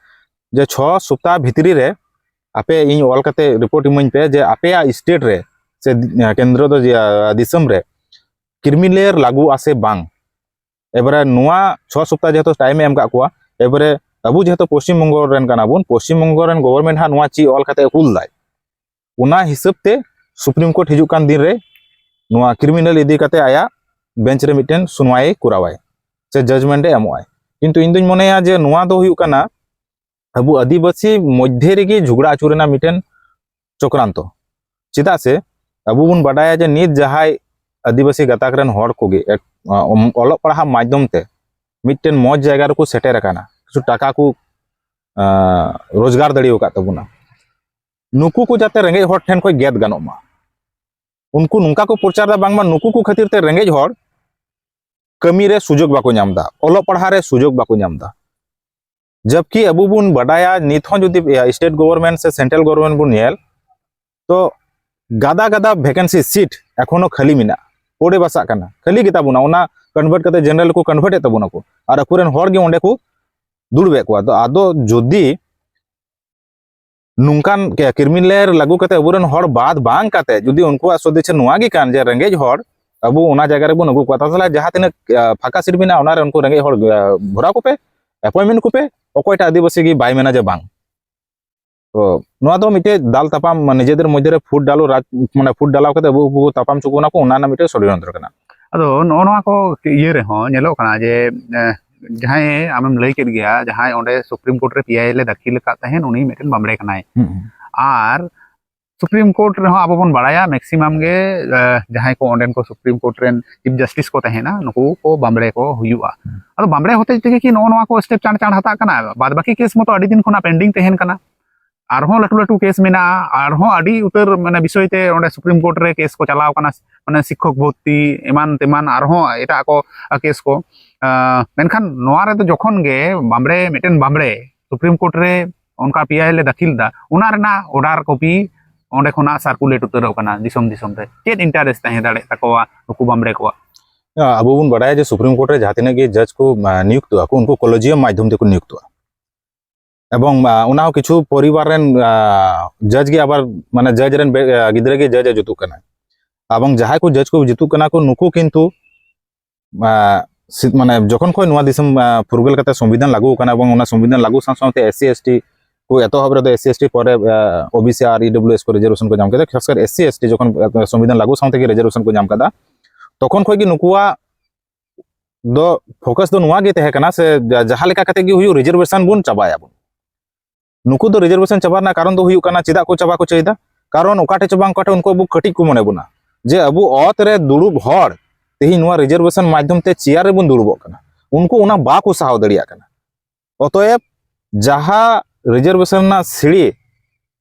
ᱡᱮ ᱪᱷᱚ ᱥᱚᱯᱛᱟᱦ ᱵᱷᱤᱛᱨᱤ ᱨᱮ ᱟᱯᱮ ᱤᱧ ᱚᱞ ᱠᱟᱛᱮ ᱨᱤᱯᱳᱨᱴ ᱤᱢᱟᱹᱧ ᱯᱮ ᱡᱮ ᱟᱯᱮᱭᱟᱜ ᱥᱴᱮᱴ ᱨᱮ ᱥᱮ ᱠᱮᱱᱫᱨᱚ ᱫᱚ ᱫᱤᱥᱚᱢ ᱨᱮ ᱠᱨᱤᱢᱤ ᱞᱮᱭᱟᱨ ᱞᱟᱹᱜᱩ ᱟᱥᱮ ᱵᱟᱝ᱾ ᱮᱵᱟᱨᱮ ᱱᱚᱣᱟ ᱪᱷᱚ ᱥᱚᱯᱛᱟᱦ ᱡᱮᱦᱮᱛᱩ ᱴᱟᱭᱤᱢ ᱮ ᱮᱢ ᱠᱟᱜ ᱠᱚᱣᱟ, ᱮᱵᱟᱨᱮ ᱟᱵᱚ ᱡᱮᱦᱮᱛᱩ ᱯᱚᱥᱪᱤᱢ ᱵᱚᱝᱜᱚ ᱨᱮᱱ ᱠᱟᱱᱟ ᱵᱚᱱ, ᱯᱚᱥᱪᱤᱢ ᱵᱚᱝᱜᱚ ᱨᱮᱱ ᱜᱚᱵᱷᱚᱨᱱᱢᱮᱱᱴ ᱦᱟᱸᱜ ᱱᱚᱣᱟ ᱪᱮᱫ ᱚᱞ ᱠᱟᱛᱮ ᱠᱩᱞ ᱫᱟᱭ, ᱚᱱᱟ ᱦᱤᱥᱟᱹᱵ ᱛᱮ ᱥᱩᱯᱨᱤᱢ ᱠᱳᱨᱴ ᱦᱤᱡᱩᱜ ᱠᱟᱱ ᱫᱤᱱ ᱨᱮ ᱱᱚᱣᱟ ᱠᱨᱤᱢᱤᱱᱟᱞ ᱤᱫᱤ ᱠᱟᱛᱮ ᱟᱭᱟᱜ ᱵᱮᱧᱪ ᱨᱮ ᱢᱤᱫᱴᱮᱱ ᱥᱩᱱᱣᱟᱭ ᱠᱚᱨᱟᱣᱟᱭ ᱥᱮ ᱡᱟᱡᱽᱢᱮᱱᱴ ᱮ ᱮᱢᱚᱜᱼᱟᱭ᱾ ᱠᱤᱱᱛᱩ ᱤᱧ ᱫᱩᱧ ᱢᱚᱱᱮᱭᱟ ᱡᱮ ᱱᱚᱣᱟ ᱫᱚ ᱦᱩᱭᱩᱜ ᱠᱟᱱᱟ ᱟᱵᱚ ᱟᱹᱫᱤᱵᱟᱹᱥᱤ ᱢᱚᱫᱽᱫᱷᱮ ᱨᱮᱜᱮ ᱡᱷᱚᱜᱽᱲᱟ ᱦᱚᱪᱚ ᱨᱮᱱᱟᱜ ᱢᱤᱫᱴᱮᱱ ᱪᱚᱠᱨᱟᱱᱛᱚ᱾ ᱪᱮᱫᱟᱜ ᱥᱮ ᱟᱵᱚ ᱵᱚᱱ ᱵᱟᱰᱟᱭᱟ ᱡᱮ ᱱᱤᱛ ᱡᱟᱦᱟᱸᱭ ᱟᱹᱫᱤᱵᱟᱹᱥᱤ ᱜᱟᱛᱟᱠ ᱨᱮᱱ ᱦᱚᱲ ᱠᱚᱜᱮ ᱮᱠ-, ᱚᱞᱚᱜ ᱯᱟᱲᱦᱟᱜ ᱢᱟᱫᱽᱫᱷᱚᱢ ᱛᱮ ᱢᱤᱫᱴᱮᱱ ᱢᱚᱡᱽ ᱡᱟᱭᱜᱟ ᱨᱮᱠᱚ ᱥᱮᱴᱮᱨ ᱟᱠᱟᱱᱟ, ᱠᱤᱪᱷᱩ ᱴᱟᱠᱟ ᱠᱚ ᱨᱳᱡᱽᱜᱟᱨ ᱫᱟᱲᱮ ᱟᱠᱟᱫ ᱛᱟᱵᱚᱱᱟ, ᱱᱩᱠᱩ ᱠᱚ ᱡᱟᱛᱮ ᱨᱮᱸᱜᱮᱡ ᱦᱚᱲ ᱴᱷᱮᱱ ᱠᱷᱚᱱ ᱜᱮᱫ ᱜᱟᱱᱚᱜ ᱢᱟ᱾ ᱩᱱᱠᱩ ᱱᱚᱝᱠᱟ ᱠᱚ ᱯᱨᱚᱪᱟᱨ ᱮᱫᱟ, ᱵᱟᱝᱢᱟ ᱱᱩᱠᱩ ᱠᱚ ᱠᱷᱟᱹᱛᱤᱨ ᱛᱮ ᱨᱮᱸᱜᱮᱡ ᱦᱚᱲ ᱠᱟᱹᱢᱤ ᱨᱮ ᱥᱩᱡᱳᱜᱽ ᱵᱟᱠᱚ ᱧᱟᱢ ᱮᱫᱟ, ᱚᱞᱚᱜ ᱯᱟᱲᱦᱟᱜ ᱨᱮ ᱥᱩᱡᱳᱜᱽ ᱵᱟᱠᱚ ᱧᱟᱢ ᱮᱫᱟ᱾ ᱡᱟᱵᱠᱤ ᱟᱵᱚ ᱵᱚᱱ ᱵᱟᱰᱟᱭᱟ, ᱱᱤᱛ ᱦᱚᱸ ᱡᱩᱫᱤ ᱥᱴᱮᱴ ᱜᱚᱵᱷᱚᱨᱱᱢᱮᱱᱴ ᱥᱮ ᱥᱮᱱᱴᱨᱟᱞ ᱜᱚᱵᱷᱚᱨᱱᱢᱮᱱᱴ ᱵᱚᱱ ᱧᱮᱞ, ᱛᱚ ᱜᱟᱫᱟ ᱜᱟᱫᱟ ᱵᱷᱮᱠᱮᱱᱥᱤ ᱥᱤᱴ ᱮᱠᱷᱚᱱᱳ ᱠᱷᱟᱹᱞᱤ ᱢᱮᱱᱟᱜᱼᱟ, ᱯᱚᱲᱮ ᱵᱟᱥᱟᱜ ᱠᱟᱱᱟ, ᱠᱷᱟᱹᱞᱤ ᱜᱮᱛᱟ ᱵᱚᱱᱟ᱾ ᱚᱱᱟ ᱠᱚᱱᱵᱷᱟᱨᱴ ᱠᱟᱛᱮ ᱡᱮᱱᱟᱨᱮᱞ ᱠᱚ ᱠᱚᱱᱵᱷᱟᱨᱴ ᱮᱫ ᱛᱟᱵᱚᱱᱟ ᱠᱚ, ᱟᱨ ᱟᱠᱚᱨᱮᱱ ᱦᱚᱲ ᱜᱮ ᱚᱸᱰᱮ ᱠᱚ ᱫᱩᱲᱩᱵᱮᱫ ᱠᱚᱣᱟ᱾ ᱛᱚ ᱟᱫᱚ ᱡᱩᱫᱤ ᱱᱚᱝᱠᱟᱱ ᱠᱨᱤᱢᱤ ᱞᱮᱭᱟᱨ ᱞᱟᱹᱜᱩ ᱠᱟᱛᱮ ᱟᱵᱚᱨᱮᱱ ᱦᱚᱲ ᱵᱟᱫ ᱵᱟᱝ ᱠᱟᱛᱮ ᱡᱩᱫᱤ ᱩᱱᱠᱩᱣᱟᱜ ᱥᱚᱫᱤᱪᱪᱷᱟ ᱱᱚᱣᱟ ᱜᱮ ᱠᱟᱱ ᱡᱮ ᱨᱮᱸᱜᱮᱡ ᱦᱚᱲ ᱟᱵᱚ ᱚᱱᱟ ᱡᱟᱭᱜᱟ ᱨᱮᱵᱚᱱ ᱟᱹᱜᱩ ᱠᱚᱣᱟ, ᱛᱟᱦᱚᱞᱮ ᱡᱟᱦᱟᱸ ᱛᱤᱱᱟᱹᱜ ᱯᱷᱟᱸᱠᱟ ᱥᱤᱴ ᱢᱮᱱᱟᱜᱼᱟ, ᱚᱱᱟ ᱨᱮ ᱩᱱᱠᱩ ᱨᱮᱸᱜᱮᱡ ᱦᱚᱲ ᱵᱷᱚᱨᱟᱣ ᱠᱚᱯᱮ, ᱮᱯᱚᱭᱮᱱᱴᱢᱮᱱᱴ ᱠᱚᱯᱮ, ᱚᱠᱚᱭᱴᱟᱜ ᱟᱹᱫᱤᱵᱟᱹᱥᱤ ᱜᱮ ᱵᱟᱭ ᱢᱮᱱᱟ ᱡᱮ ᱵᱟᱝ᱾ ᱛᱚ ᱱᱚᱣᱟ ᱫᱚ ᱢᱤᱫᱴᱮᱡ ᱫᱟᱞ ᱛᱟᱯᱟᱢ, ᱢᱟᱱᱮ ᱱᱤᱡᱮᱫᱮᱨ ᱢᱚᱫᱽᱫᱷᱮ ᱨᱮ ᱯᱷᱩᱴ ᱰᱟᱞᱚ ᱨᱟᱡᱽ, ᱢᱟᱱᱮ ᱯᱷᱩᱴ ᱰᱟᱞᱟᱣ ᱠᱟᱛᱮ ᱟᱵᱚ ᱠᱚ ᱛᱟᱯᱟᱢ ᱦᱚᱪᱚ ᱵᱚᱱᱟ ᱠᱚ, ᱚᱱᱟ ᱨᱮᱱᱟᱜ ᱢᱤᱫᱴᱮᱡ ᱥᱚᱲᱭᱚᱱᱛᱨᱚ ᱠᱟᱱᱟ᱾ ᱟᱫᱚ ᱱᱚᱜᱼᱚ ᱱᱚᱣᱟ ᱠᱚ ᱤᱭᱟᱹ ᱨᱮᱦᱚᱸ ᱧᱮᱞᱚᱜ ᱠᱟᱱᱟ ᱡᱮ, ᱮ, ᱡᱟᱦᱟᱸᱭ ᱟᱢᱮᱢ ᱞᱟᱹᱭ ᱠᱮᱫ ᱜᱮᱭᱟ, ᱡᱟᱦᱟᱸᱭ ᱚᱸᱰᱮ ᱥᱩᱯᱨᱤᱢ ᱠᱳᱨᱴ ᱨᱮ ᱯᱤ ᱟᱭ ᱮᱞ ᱮ ᱫᱟᱹᱠᱷᱤᱞ ᱟᱠᱟᱫ ᱛᱟᱦᱮᱸᱫ, ᱩᱱᱤ ᱢᱤᱫᱴᱮᱱ ᱵᱟᱢᱵᱽᱲᱮ ᱠᱟᱱᱟᱭ᱾ ᱦᱩᱸ, ᱦᱩᱸ᱾ ᱟᱨ ᱥᱩᱯᱨᱤᱢ ᱠᱳᱨᱴ ᱨᱮᱦᱚᱸ ᱟᱵᱚ ᱵᱚᱱ ᱵᱟᱲᱟᱭᱟ, ᱢᱮᱠᱥᱤᱢᱟᱢ ᱜᱮ, ᱮ, ᱡᱟᱦᱟᱸᱭ ᱠᱚ ᱚᱸᱰᱮᱱ ᱠᱚ ᱥᱩᱯᱨᱤᱢ ᱠᱳᱨᱴ ᱨᱮᱱ ᱪᱤᱯ ᱡᱟᱥᱴᱤᱥ ᱠᱚ ᱛᱟᱦᱮᱱᱟ, ᱱᱩᱠᱩ ᱠᱚ ᱵᱟᱢᱵᱽᱲᱮ ᱠᱚ ᱦᱩᱭᱩᱜᱼᱟ᱾ ᱦᱩᱸ᱾ ᱟᱫᱚ ᱵᱟᱢᱵᱽᱲᱮ ᱦᱚᱛᱮᱡ ᱛᱮᱜᱮ ᱠᱤ ᱱᱚᱜᱼᱚ ᱱᱚᱣᱟ ᱠᱚ ᱥᱴᱮᱯ ᱪᱟᱬ ᱪᱟᱬ ᱦᱟᱛᱟᱜ ᱠᱟᱱᱟ? ᱵᱟᱫ ᱵᱟᱹᱠᱤ ᱠᱮᱥ ᱢᱚᱛᱚ ᱟᱹᱰᱤ ᱫᱤᱱ ᱠᱷᱚᱱᱟᱜ ᱯᱮᱱᱰᱤᱝ ᱛᱟᱦᱮᱱ ᱠᱟᱱᱟ᱾ ᱟᱨᱦᱚᱸ ᱞᱟᱹᱴᱩ ᱞᱟᱹᱴᱩ ᱠᱮᱥ ᱢᱮᱱᱟᱜᱼᱟ, ᱟᱨᱦᱚᱸ ᱟᱹᱰᱤ ᱩᱛᱟᱹᱨ, ᱢᱟᱱᱮ, ᱵᱤᱥᱚᱭ ᱛᱮ ᱚᱸᱰᱮ ᱥᱩᱯᱨᱤᱢ ᱠᱳᱨᱴ ᱨᱮ ᱠᱮᱥ ᱠᱚ ᱪᱟᱞᱟᱣ ᱠᱟᱱᱟ, ᱢᱟᱱᱮ, ᱥᱤᱠᱠᱷᱚᱠ ᱵᱷᱚᱨᱛᱤ ᱮᱢᱟᱱ ᱛᱮᱢᱟᱱ, ᱟᱨᱦᱚᱸ ᱮᱴᱟᱜ ᱠᱚ, ᱟ, ᱠᱮᱥ ᱠᱚ᱾ ᱟ, ᱢᱮᱱᱠᱷᱟᱱ ᱱᱚᱣᱟ ᱨᱮᱫᱚ ᱡᱚᱠᱷᱚᱱ ᱜᱮ ᱵᱟᱢᱵᱽᱲᱮ, ᱢᱤᱫᱴᱮᱱ ᱵᱟᱢᱵᱽᱲᱮ ᱥᱩᱯᱨᱤᱢ ᱠᱳᱨᱴ ᱨᱮ ᱚᱱᱠᱟ ᱯᱤ ᱟᱭ ᱮᱞ ᱮ ᱫᱟᱹᱠᱷᱤᱞ ᱮᱫᱟ, ᱚᱱᱟ ᱨᱮᱱᱟᱜ ᱚᱰᱟᱨ ᱠᱚᱯᱤ ᱚᱸᱰᱮ ᱠᱷᱚᱱᱟᱜ ᱥᱟᱨᱠᱩᱞᱮᱴ ᱩᱛᱟᱹᱨᱚᱜ ᱠᱟᱱᱟ ᱫᱤᱥᱚᱢ ᱫᱤᱥᱚᱢ ᱨᱮ᱾ ᱪᱮᱫ ᱤᱱᱴᱟᱨᱮᱥᱴ ᱛᱟᱦᱮᱸ ᱫᱟᱲᱮᱭᱟᱜ ᱛᱟᱠᱚᱣᱟ ᱱᱩᱠᱩ ᱵᱟᱢᱵᱽᱲᱮ ᱠᱚᱣᱟᱜ? ᱟᱵᱚ ᱵᱚᱱ ᱵᱟᱲᱟᱭᱟ ᱡᱮ ᱥᱩᱯᱨᱤᱢ ᱠᱳᱨᱴ ᱨᱮ ᱡᱟᱦᱟᱸ ᱛᱤᱱᱟᱹᱜ ᱜᱮ ᱡᱟᱡᱽ ᱠᱚ, ᱟ, ᱱᱤᱭᱩᱠᱛᱚᱜᱼᱟ ᱠᱚ, ᱩᱱᱠᱩ ᱠᱚᱞᱮᱡᱤᱭᱟᱢ ᱢᱟᱫᱽᱫᱷᱚᱢ ᱛᱮᱠᱚ ᱱᱤᱭᱩᱠᱛᱚᱜᱼᱟ᱾ ᱮᱵᱚᱝ, ᱟ, ᱚᱱᱟ ᱦᱚᱸ ᱠᱤᱪᱷᱩ ᱯᱚᱨᱤᱵᱟᱨ ᱨᱮᱱ, ᱟ, ᱡᱟᱡᱽ ᱜᱮ ᱟᱵᱟᱨ, ᱢᱟᱱᱮ, ᱡᱟᱡᱽ ᱨᱮᱱ ᱵᱮ-, ᱟ, ᱜᱤᱫᱽᱨᱟᱹ ᱜᱮ ᱡᱟᱡᱽ ᱮ ᱡᱩᱛᱩᱜ ᱠᱟᱱᱟ᱾ ᱮᱵᱚᱝ ᱡᱟᱦᱟᱸᱭ ᱠᱚ ᱡᱟᱡᱽ ᱠᱚ ᱡᱩᱛᱩᱜ ᱠᱟᱱᱟ ᱠᱚ, ᱱᱩᱠᱩ ᱠᱤᱱᱛᱩ, ᱟ, ᱥᱤ-, ᱢᱟᱱᱮ, ᱡᱚᱠᱷᱚᱱ ᱠᱷᱚᱱ ᱱᱚᱣᱟ ᱫᱤᱥᱚᱢ, ᱟ, ᱯᱷᱩᱨᱜᱟᱹᱞ ᱠᱟᱛᱮ ᱥᱚᱝᱵᱤᱫᱷᱟᱱ ᱞᱟᱹᱜᱩ ᱟᱠᱟᱱᱟ, ᱮᱵᱚᱝ ᱚᱱᱟ ᱥᱚᱝᱵᱤᱫᱷᱟᱱ ᱞᱟᱹᱜᱩ ᱥᱟᱶ ᱥᱟᱶᱛᱮ ᱮᱥ ᱥᱤ ᱮᱥ ᱴᱤ ᱠᱚ ᱮᱛᱚᱦᱚᱵ ᱨᱮᱫᱚ ᱮᱥ ᱥᱤ ᱮᱥ ᱴᱤ, ᱯᱚᱨᱮ, ᱟ, ᱳ ᱵᱤ ᱥᱤ ᱟᱨ ᱤ ᱰᱟᱵᱽᱞᱤᱭᱩ ᱮᱥ ᱠᱚ ᱨᱤᱡᱟᱨᱵᱷᱮᱥᱚᱱ ᱠᱚ ᱧᱟᱢ ᱠᱮᱫᱟ, ᱠᱷᱟᱥ ᱠᱟᱨ ᱮᱥ ᱥᱤ ᱮᱥ ᱴᱤ ᱡᱚᱠᱷᱚᱱ, ᱟ, ᱥᱚᱝᱵᱤᱫᱷᱟᱱ ᱞᱟᱹᱜᱩ ᱥᱟᱶ ᱛᱮᱜᱮ ᱨᱤᱡᱟᱨᱵᱷᱮᱥᱚᱱ ᱠᱚ ᱧᱟᱢ ᱠᱟᱫᱟ, ᱛᱚᱠᱷᱚᱱ ᱠᱷᱚᱱ ᱜᱮ ᱱᱩᱠᱩᱣᱟᱜ ᱫᱚ ᱯᱷᱳᱠᱟᱥ ᱫᱚ ᱱᱚᱣᱟ ᱜᱮ ᱛᱟᱦᱮᱸ ᱠᱟᱱᱟ, ᱥᱮ ᱡᱟ-, ᱡᱟᱦᱟᱸ ᱞᱮᱠᱟ ᱠᱟᱛᱮ ᱜᱮ ᱦᱩᱭᱩᱜ, ᱨᱤᱡᱟᱨᱵᱷᱮᱥᱚᱱ ᱵᱚᱱ ᱪᱟᱵᱟᱭᱟᱵᱚᱱ᱾ ᱱᱩᱠᱩ ᱫᱚ ᱨᱤᱡᱟᱨᱵᱷᱮᱥᱚᱱ ᱪᱟᱵᱟ ᱨᱮᱱᱟᱜ ᱠᱟᱨᱚᱱ ᱫᱚ ᱦᱩᱭᱩᱜ ᱠᱟᱱᱟ, ᱪᱮᱫᱟᱜ ᱠᱚ ᱪᱟᱵᱟ ᱦᱚᱪᱚᱭᱮᱫᱟ? ᱠᱟᱨᱚᱱ ᱚᱠᱟ ᱴᱷᱮᱡ ᱪᱚ ᱵᱟᱝ ᱚᱠᱟ ᱴᱷᱮᱡ ᱩᱱᱠᱩ ᱟᱵᱚ ᱠᱟᱹᱴᱤᱡ ᱠᱚ ᱢᱚᱱᱮ ᱵᱚᱱᱟ, ᱡᱮ ᱟᱵᱚ ᱚᱛ ᱨᱮ ᱫᱩᱲᱩᱵ ᱦᱚᱲ ᱛᱮᱦᱮᱧ ᱱᱚᱣᱟ ᱨᱤᱡᱟᱨᱵᱷᱮᱥᱚᱱ ᱢᱟᱫᱽᱫᱷᱚᱢ ᱛᱮ ᱪᱮᱭᱟᱨ ᱨᱮᱵᱚᱱ ᱫᱩᱲᱩᱵᱚᱜ ᱠᱟᱱᱟ, ᱩᱱᱠᱩ ᱚᱱᱟ ᱵᱟᱠᱚ ᱥᱟᱦᱟᱣ ᱫᱟᱲᱮᱭᱟᱜ ᱠᱟᱱᱟ᱾ ᱚᱛᱚᱮᱵ, ᱡᱟᱦᱟᱸ ᱨᱤᱡᱟᱨᱵᱷᱮᱥᱚᱱ ᱨᱮᱱᱟᱜ ᱥᱤᱲᱤ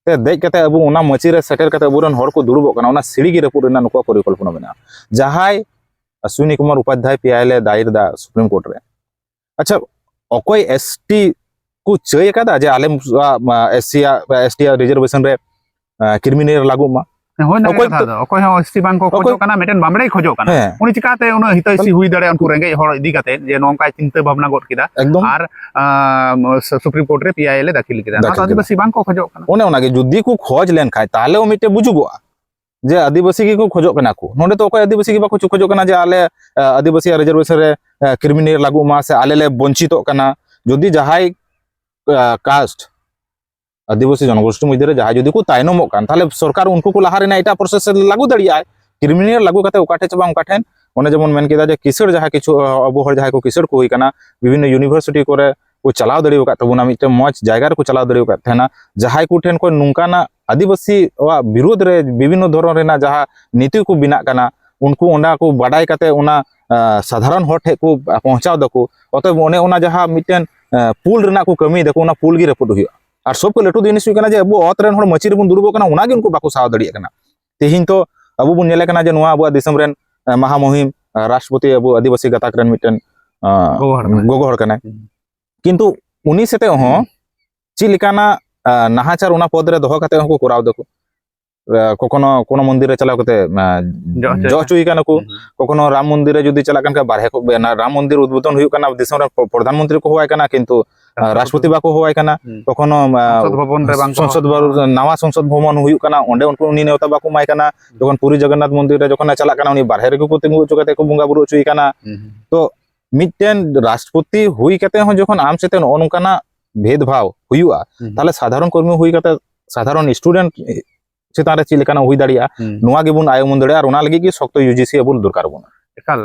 ᱛᱮ ᱫᱮᱡ ᱠᱟᱛᱮ ᱟᱵᱚ ᱚᱱᱟ ᱢᱟᱹᱪᱤ ᱨᱮ ᱥᱮᱴᱮᱨ ᱠᱟᱛᱮ ᱟᱵᱚᱨᱮᱱ ᱦᱚᱲ ᱠᱚ ᱫᱩᱲᱩᱵᱚᱜ ᱠᱟᱱᱟ, ᱚᱱᱟ ᱥᱤᱲᱤ ᱜᱮ ᱨᱟᱹᱯᱩᱫ ᱨᱮᱱᱟᱜ ᱱᱩᱠᱩᱣᱟᱜ ᱯᱚᱨᱤᱠᱚᱞᱯᱚᱱᱟ ᱢᱮᱱᱟᱜᱼᱟ᱾ ᱡᱟᱦᱟᱸᱭ Ashwini Kumar Upadhyay P I L A ᱫᱟᱭᱤᱨ ᱮᱫᱟ ᱥᱩᱯᱨᱤᱢ ᱠᱳᱨᱴ ᱨᱮ, ᱟᱪᱪᱷᱟ, ᱚᱠᱚᱭ ᱮᱥ ᱴᱤ ᱠᱚ ᱪᱟᱹᱭ ᱟᱠᱟᱫᱟ ᱡᱮ ᱟᱞᱮ, ᱟ, ᱮᱥ ᱥᱤ ᱟᱜ, ᱮᱥ ᱴᱤ ᱟᱜ ᱨᱤᱡᱟᱨᱵᱷᱮᱥᱚᱱ ᱨᱮ, ᱟ, ᱠᱨᱤᱢᱤᱱᱟᱞ ᱞᱟᱹᱜᱩᱜ ᱢᱟ? ᱦᱮᱸ, ᱦᱳᱭ, ᱱᱟᱜ ᱚᱠᱚᱭ ᱠᱟᱛᱷᱟ ᱫᱚ, ᱚᱠᱚᱭ ᱦᱚᱸ ᱮᱥ ᱴᱤ ᱵᱟᱝ ᱠᱚ ᱚᱠᱚᱭ ᱠᱷᱚᱡᱚᱜ ᱠᱟᱱᱟ, ᱢᱤᱫᱴᱮᱱ ᱵᱟᱢᱵᱽᱲᱮᱭ ᱠᱷᱚᱡᱚᱜ ᱠᱟᱱᱟ᱾ ᱦᱮᱸ᱾ ᱩᱱᱤ ᱪᱤᱠᱟᱛᱮ ᱩᱱᱟᱹᱜ ᱦᱤᱛᱟᱹᱭᱥᱤ ᱦᱩᱭ ᱫᱟᱲᱮᱭᱟᱜᱼᱟ ᱩᱱᱠᱩ ᱨᱮᱸᱜᱮᱡ ᱦᱚᱲ ᱤᱫᱤ ᱠᱟᱛᱮ, ᱡᱮ ᱱᱚᱝᱠᱟᱭ ᱪᱤᱱᱛᱟᱹ ᱵᱷᱟᱵᱽᱱᱟ ᱜᱚᱫ ᱠᱮᱫᱟ? ᱮᱠᱫᱚᱢ᱾ ᱟᱨ, ᱟ, ᱥᱩᱯᱨᱤᱢ ᱠᱳᱨᱴ ᱨᱮ ᱯᱤ ᱟᱭ ᱮᱞ ᱮ ᱫᱟᱹᱠᱷᱤᱞ ᱠᱮᱫᱟ᱾ ᱱᱚᱣᱟ ᱫᱚ ᱫᱟᱹᱠᱷᱤᱞ ᱠᱮᱫᱟ᱾ ᱟᱹᱫᱤᱵᱟᱹᱥᱤ ᱵᱟᱝ ᱠᱚ ᱠᱷᱚᱡᱚᱜ ᱠᱟᱱᱟ᱾ ᱚᱱᱮ ᱚᱱᱟᱜᱮ, ᱡᱩᱫᱤ ᱠᱚ ᱠᱷᱚᱡᱽ ᱞᱮᱱ ᱠᱷᱟᱡ, ᱛᱟᱦᱞᱮ ᱢᱤᱫᱴᱮᱡ ᱵᱩᱡᱩᱜᱚᱜᱼᱟ᱾ ᱡᱮ ᱟᱹᱫᱤᱵᱟᱹᱥᱤ ᱜᱮᱠᱚ ᱠᱷᱚᱡᱚᱜ ᱠᱟᱱᱟ ᱠᱚ᱾ ᱱᱚᱰᱮ ᱫᱚ ᱚᱠᱚᱭ ᱟᱹᱫᱤᱵᱟᱹᱥᱤ ᱜᱮ ᱵᱟᱠᱚ ᱠᱷᱚᱡᱚᱜ ᱠᱟᱱᱟ ᱡᱮ ᱟᱞᱮ, ᱟ, ᱟᱹᱫᱤᱵᱟᱹᱥᱤᱭᱟᱜ ᱨᱤᱡᱟᱨᱵᱷᱮᱥᱚᱱ ᱨᱮ, ᱟ, ᱠᱨᱤᱢᱤᱱᱟᱞ ᱞᱟᱹᱜᱩᱜ ᱢᱟ ᱥᱮ ᱟᱞᱮ ᱞᱮ ᱵᱚᱧᱪᱤᱛᱚᱜ ᱠᱟᱱᱟ᱾ ᱡᱩᱫᱤ ᱡᱟᱦᱟᱸᱭ ᱠᱟᱥᱴ, ᱟᱹᱫᱤᱵᱟᱹᱥᱤ ᱡᱚᱱᱚᱜᱳᱥᱴᱤ ᱢᱚᱫᱽᱫᱷᱮ ᱨᱮ ᱡᱟᱦᱟᱸᱭ ᱡᱩᱫᱤ ᱠᱚ ᱛᱟᱭᱱᱚᱢᱚᱜ ᱠᱟᱱ, ᱛᱟᱦᱚᱞᱮ ᱥᱚᱨᱠᱟᱨ ᱩᱱᱠᱩ ᱠᱚ ᱞᱟᱦᱟ ᱨᱮᱱᱟᱜ ᱮᱴᱟᱜ ᱯᱨᱚᱥᱮᱥ ᱞᱟᱹᱜᱩ ᱫᱟᱲᱮᱭᱟᱜᱼᱟᱭ᱾ ᱠᱨᱤᱢᱤᱱᱟᱞ ᱞᱟᱹᱜᱩ ᱠᱟᱛᱮ ᱚᱠᱟ ᱴᱷᱮᱱ ᱪᱮ ᱵᱟᱝ ᱚᱠᱟ ᱴᱷᱮᱱ, ᱚᱱᱮ ᱡᱮᱢᱚᱱ ᱢᱮᱱ ᱠᱮᱫᱟ ᱡᱮ ᱠᱤᱥᱟᱹᱬ ᱡᱟᱦᱟᱸᱭ ᱠᱤᱪᱷᱩ ᱟᱵᱚ ᱦᱚᱲ ᱡᱟᱦᱟᱸᱭ ᱠᱚ ᱠᱤᱥᱟᱹᱬ ᱠᱚ ᱦᱩᱭ ᱠᱟᱱᱟ, ᱵᱤᱵᱷᱤᱱᱱᱚ ᱤᱭᱩᱱᱤᱵᱷᱟᱨᱥᱤᱴᱤ ᱠᱚᱨᱮ ᱠᱚ ᱪᱟᱞᱟᱣ ᱫᱟᱲᱮ ᱟᱠᱟᱫ ᱛᱟᱵᱚᱱᱟ, ᱢᱤᱫᱴᱮᱱ ᱢᱚᱡᱽ ᱡᱟᱭᱜᱟ ᱨᱮᱠᱚ ᱪᱟᱞᱟᱣ ᱫᱟᱲᱮ ᱟᱠᱟᱫ ᱛᱟᱦᱮᱱᱟ, ᱡᱟᱦᱟᱸᱭ ᱠᱚ ᱴᱷᱮᱱ ᱠᱷᱚᱱ ᱱᱚᱝᱠᱟᱱᱟᱜ ᱟᱹᱫᱤᱵᱟᱹᱥᱤᱣᱟᱜ ᱵᱤᱨᱳᱫᱷ ᱨᱮ ᱵᱤᱵᱷᱤᱱᱱᱚ ᱫᱷᱚᱨᱚᱱ ᱨᱮᱱᱟᱜ ᱡᱟᱦᱟᱸ ᱱᱤᱛᱤ ᱠᱚ ᱵᱮᱱᱟᱜ ᱠᱟᱱᱟ, ᱩᱱᱠᱩ ᱚᱱᱟ ᱠᱚ ᱵᱟᱰᱟᱭ ᱠᱟᱛᱮ ᱚᱱᱟ ᱥᱟᱫᱷᱟᱨᱚᱱ ᱦᱚᱲ ᱴᱷᱮᱱ ᱠᱚ ᱯᱳᱸᱣᱪᱷᱟᱣ ᱫᱟᱠᱚ᱾ ᱚᱛᱚᱮᱵ ᱚᱱᱮ ᱚᱱᱟ ᱡᱟᱦᱟᱸ ᱢᱤᱫᱴᱮᱱ ᱯᱩᱞ ᱨᱮᱱᱟᱜ ᱠᱚ ᱠᱟᱹᱢᱤᱭ ᱫᱟᱠᱚ, ᱚᱱᱟ ᱯᱩᱞ ᱜᱮ ᱨᱟᱹᱯᱩᱫ ᱦᱩᱭᱩᱜᱼᱟ᱾ ᱟᱨ ᱥᱚᱵ ᱠᱷᱚᱱ ᱞᱟᱹᱴᱩ ᱡᱤᱱᱤᱥ ᱦᱩᱭᱩᱜ ᱠᱟᱱᱟ ᱡᱮ ᱟᱵᱚ ᱚᱛ ᱨᱮᱱ ᱦᱚᱲ ᱢᱟᱹᱪᱤ ᱨᱮᱵᱚᱱ ᱫᱩᱲᱩᱵᱚᱜ ᱠᱟᱱᱟ, ᱚᱱᱟ ᱜᱮ ᱩᱱᱠᱩ ᱵᱟᱠᱚ ᱥᱟᱦᱟᱣ ᱫᱟᱲᱮᱭᱟᱜ ᱠᱟᱱᱟ᱾ ᱛᱮᱦᱮᱧ ᱛᱚ ᱟᱵᱚ ᱵᱚᱱ ᱧᱮᱞᱮ ᱠᱟᱱᱟ ᱡᱮ ᱱᱚᱣᱟ ᱟᱵᱚᱣᱟᱜ ᱫᱤᱥᱚᱢ ᱨᱮᱱ ᱢᱟᱦᱟ ᱢᱩᱦᱤᱢ ᱨᱟᱥᱴᱨᱚᱯᱚᱛᱤ ᱟᱵᱚ ᱟᱹᱫᱤᱵᱟᱹᱥᱤ ᱜᱟᱛᱟᱠ ᱨᱮᱱ ᱢᱤᱫᱴᱮᱱ ᱜᱚᱜᱚ ᱦᱚᱲ ᱠᱟᱱᱟᱭ᱾ ᱜᱚᱜᱚ ᱦᱚᱲ ᱠᱟᱱᱟᱭ᱾ ᱠᱤᱱᱛᱩ ᱩᱱᱤ ᱥᱟᱛᱮ ᱦᱚᱸ ᱪᱮᱫ ᱞᱮᱠᱟᱱᱟᱜ ᱱᱟᱦᱟᱪᱟᱨ ᱚᱱᱟ ᱯᱚᱫ ᱨᱮ ᱫᱚᱦᱚ ᱠᱟᱛᱮ ᱦᱚᱸᱠᱚ ᱠᱚᱨᱟᱣ ᱫᱟᱠᱚ᱾ ᱠᱚᱠᱷᱚᱱᱳ ᱠᱳᱱᱳ ᱢᱚᱱᱫᱤᱨ ᱨᱮ ᱪᱟᱞᱟᱣ ᱠᱟᱛᱮ ᱡᱚ ᱦᱚᱪᱚᱭ ᱡᱚ ᱦᱚᱪᱚᱭ ᱠᱟᱱᱟ ᱠᱚ᱾ ᱠᱚᱠᱷᱚᱱᱳ ᱨᱟᱢ ᱢᱚᱱᱫᱤᱨ ᱨᱮ ᱡᱩᱫᱤ ᱪᱟᱞᱟᱜ ᱠᱟᱱ ᱠᱷᱟᱱ ᱵᱟᱨᱦᱮ ᱠᱚ, ᱨᱟᱢ ᱢᱚᱱᱫᱤᱨ ᱩᱫᱵᱳᱫᱷᱚᱱ ᱦᱩᱭᱩᱜ ᱠᱟᱱᱟ, ᱫᱤᱥᱚᱢ ᱨᱮ ᱯᱨᱚᱫᱷᱟᱱ ᱢᱚᱱᱛᱨᱤ ᱠᱚ ᱦᱚᱦᱚᱣᱟᱭ ᱠᱟᱱᱟ, ᱠᱤᱱᱛᱩ ᱨᱟᱥᱴᱨᱚᱯᱚᱛᱤ ᱵᱟᱠᱚ ᱦᱚᱦᱚᱣᱟᱭ ᱠᱟᱱᱟ᱾ ᱠᱚᱠᱷᱚᱱᱳ ᱥᱚᱝᱥᱚᱫ ᱵᱷᱚᱵᱚᱱ ᱨᱮ ᱵᱟᱝ ᱠᱚ ᱥᱚᱝᱥᱚᱫ ᱦᱚᱦᱚ ᱵᱷᱚᱵᱚᱱ, ᱱᱟᱣᱟ ᱥᱚᱝᱥᱚᱫ ᱵᱷᱚᱵᱚᱱ ᱦᱩᱭᱩᱜ ᱠᱟᱱᱟ, ᱚᱸᱰᱮ ᱩᱱᱠᱩ ᱩᱱᱤ ᱱᱮᱣᱛᱟ ᱵᱟᱠᱚ ᱮᱢᱟᱭ ᱠᱟᱱᱟ᱾ ᱡᱚᱠᱷᱚᱱ ᱯᱩᱨᱤ ᱡᱚᱜᱚᱱᱱᱟᱛᱷ ᱢᱚᱱᱫᱤᱨ ᱨᱮ ᱡᱚᱠᱷᱚᱱᱮ ᱪᱟᱞᱟᱜ ᱠᱟᱱᱟ, ᱩᱱᱤ ᱵᱟᱨᱦᱮ ᱨᱮᱜᱮ ᱠᱚ ᱛᱤᱸᱜᱩ ᱦᱚᱪᱚ ᱠᱟᱛᱮ ᱠᱚ ᱵᱚᱸᱜᱟ ᱵᱩᱨᱩ ᱦᱚᱪᱚᱭᱮ ᱠᱟᱱᱟ᱾ ᱛᱚ ᱢᱤᱫᱴᱮᱱ ᱨᱟᱥᱴᱨᱚᱯᱚᱛᱤ ᱦᱩᱭ ᱠᱟᱛᱮ ᱦᱚᱸ ᱡᱚᱠᱷᱚᱱ ᱟᱢ ᱥᱟᱛᱮ ᱱᱚᱜᱼᱚ ᱱᱚᱝᱠᱟᱱᱟᱜ ᱵᱷᱮᱫᱽᱵᱷᱟᱣ ᱦᱩᱭᱩᱜᱼᱟ, ᱛᱟᱦᱞᱮ ᱥᱟᱫᱷᱟᱨᱚᱱ ᱠᱚᱨᱢᱤ ᱦᱩᱭ ᱠᱟᱛᱮ ᱥᱟᱫᱷᱟᱨᱚᱱ ᱥᱴᱩᱰᱮᱱᱴ ᱪᱮᱛᱟᱱ ᱨᱮ ᱪᱮᱫ ᱞᱮᱠᱟᱱᱟᱜ ᱦᱩᱭ ᱫᱟᱲᱮᱭᱟᱜᱼᱟ, ᱱᱚᱣᱟ ᱜᱮᱵᱚᱱ ᱟᱭ ᱩᱢᱟᱹᱱ ᱫᱟᱲᱮᱭᱟᱜᱼᱟ᱾ ᱟᱨ ᱚᱱᱟ ᱞᱟᱹᱜᱤᱫ ᱜᱮ ᱥᱚᱠᱛᱚ ᱭᱩ ᱡᱤ ᱥᱤ ᱟᱵᱚ ᱫᱚᱨᱠᱟᱨ ᱟᱵᱚᱱᱟ᱾ ᱮᱠᱟᱞ,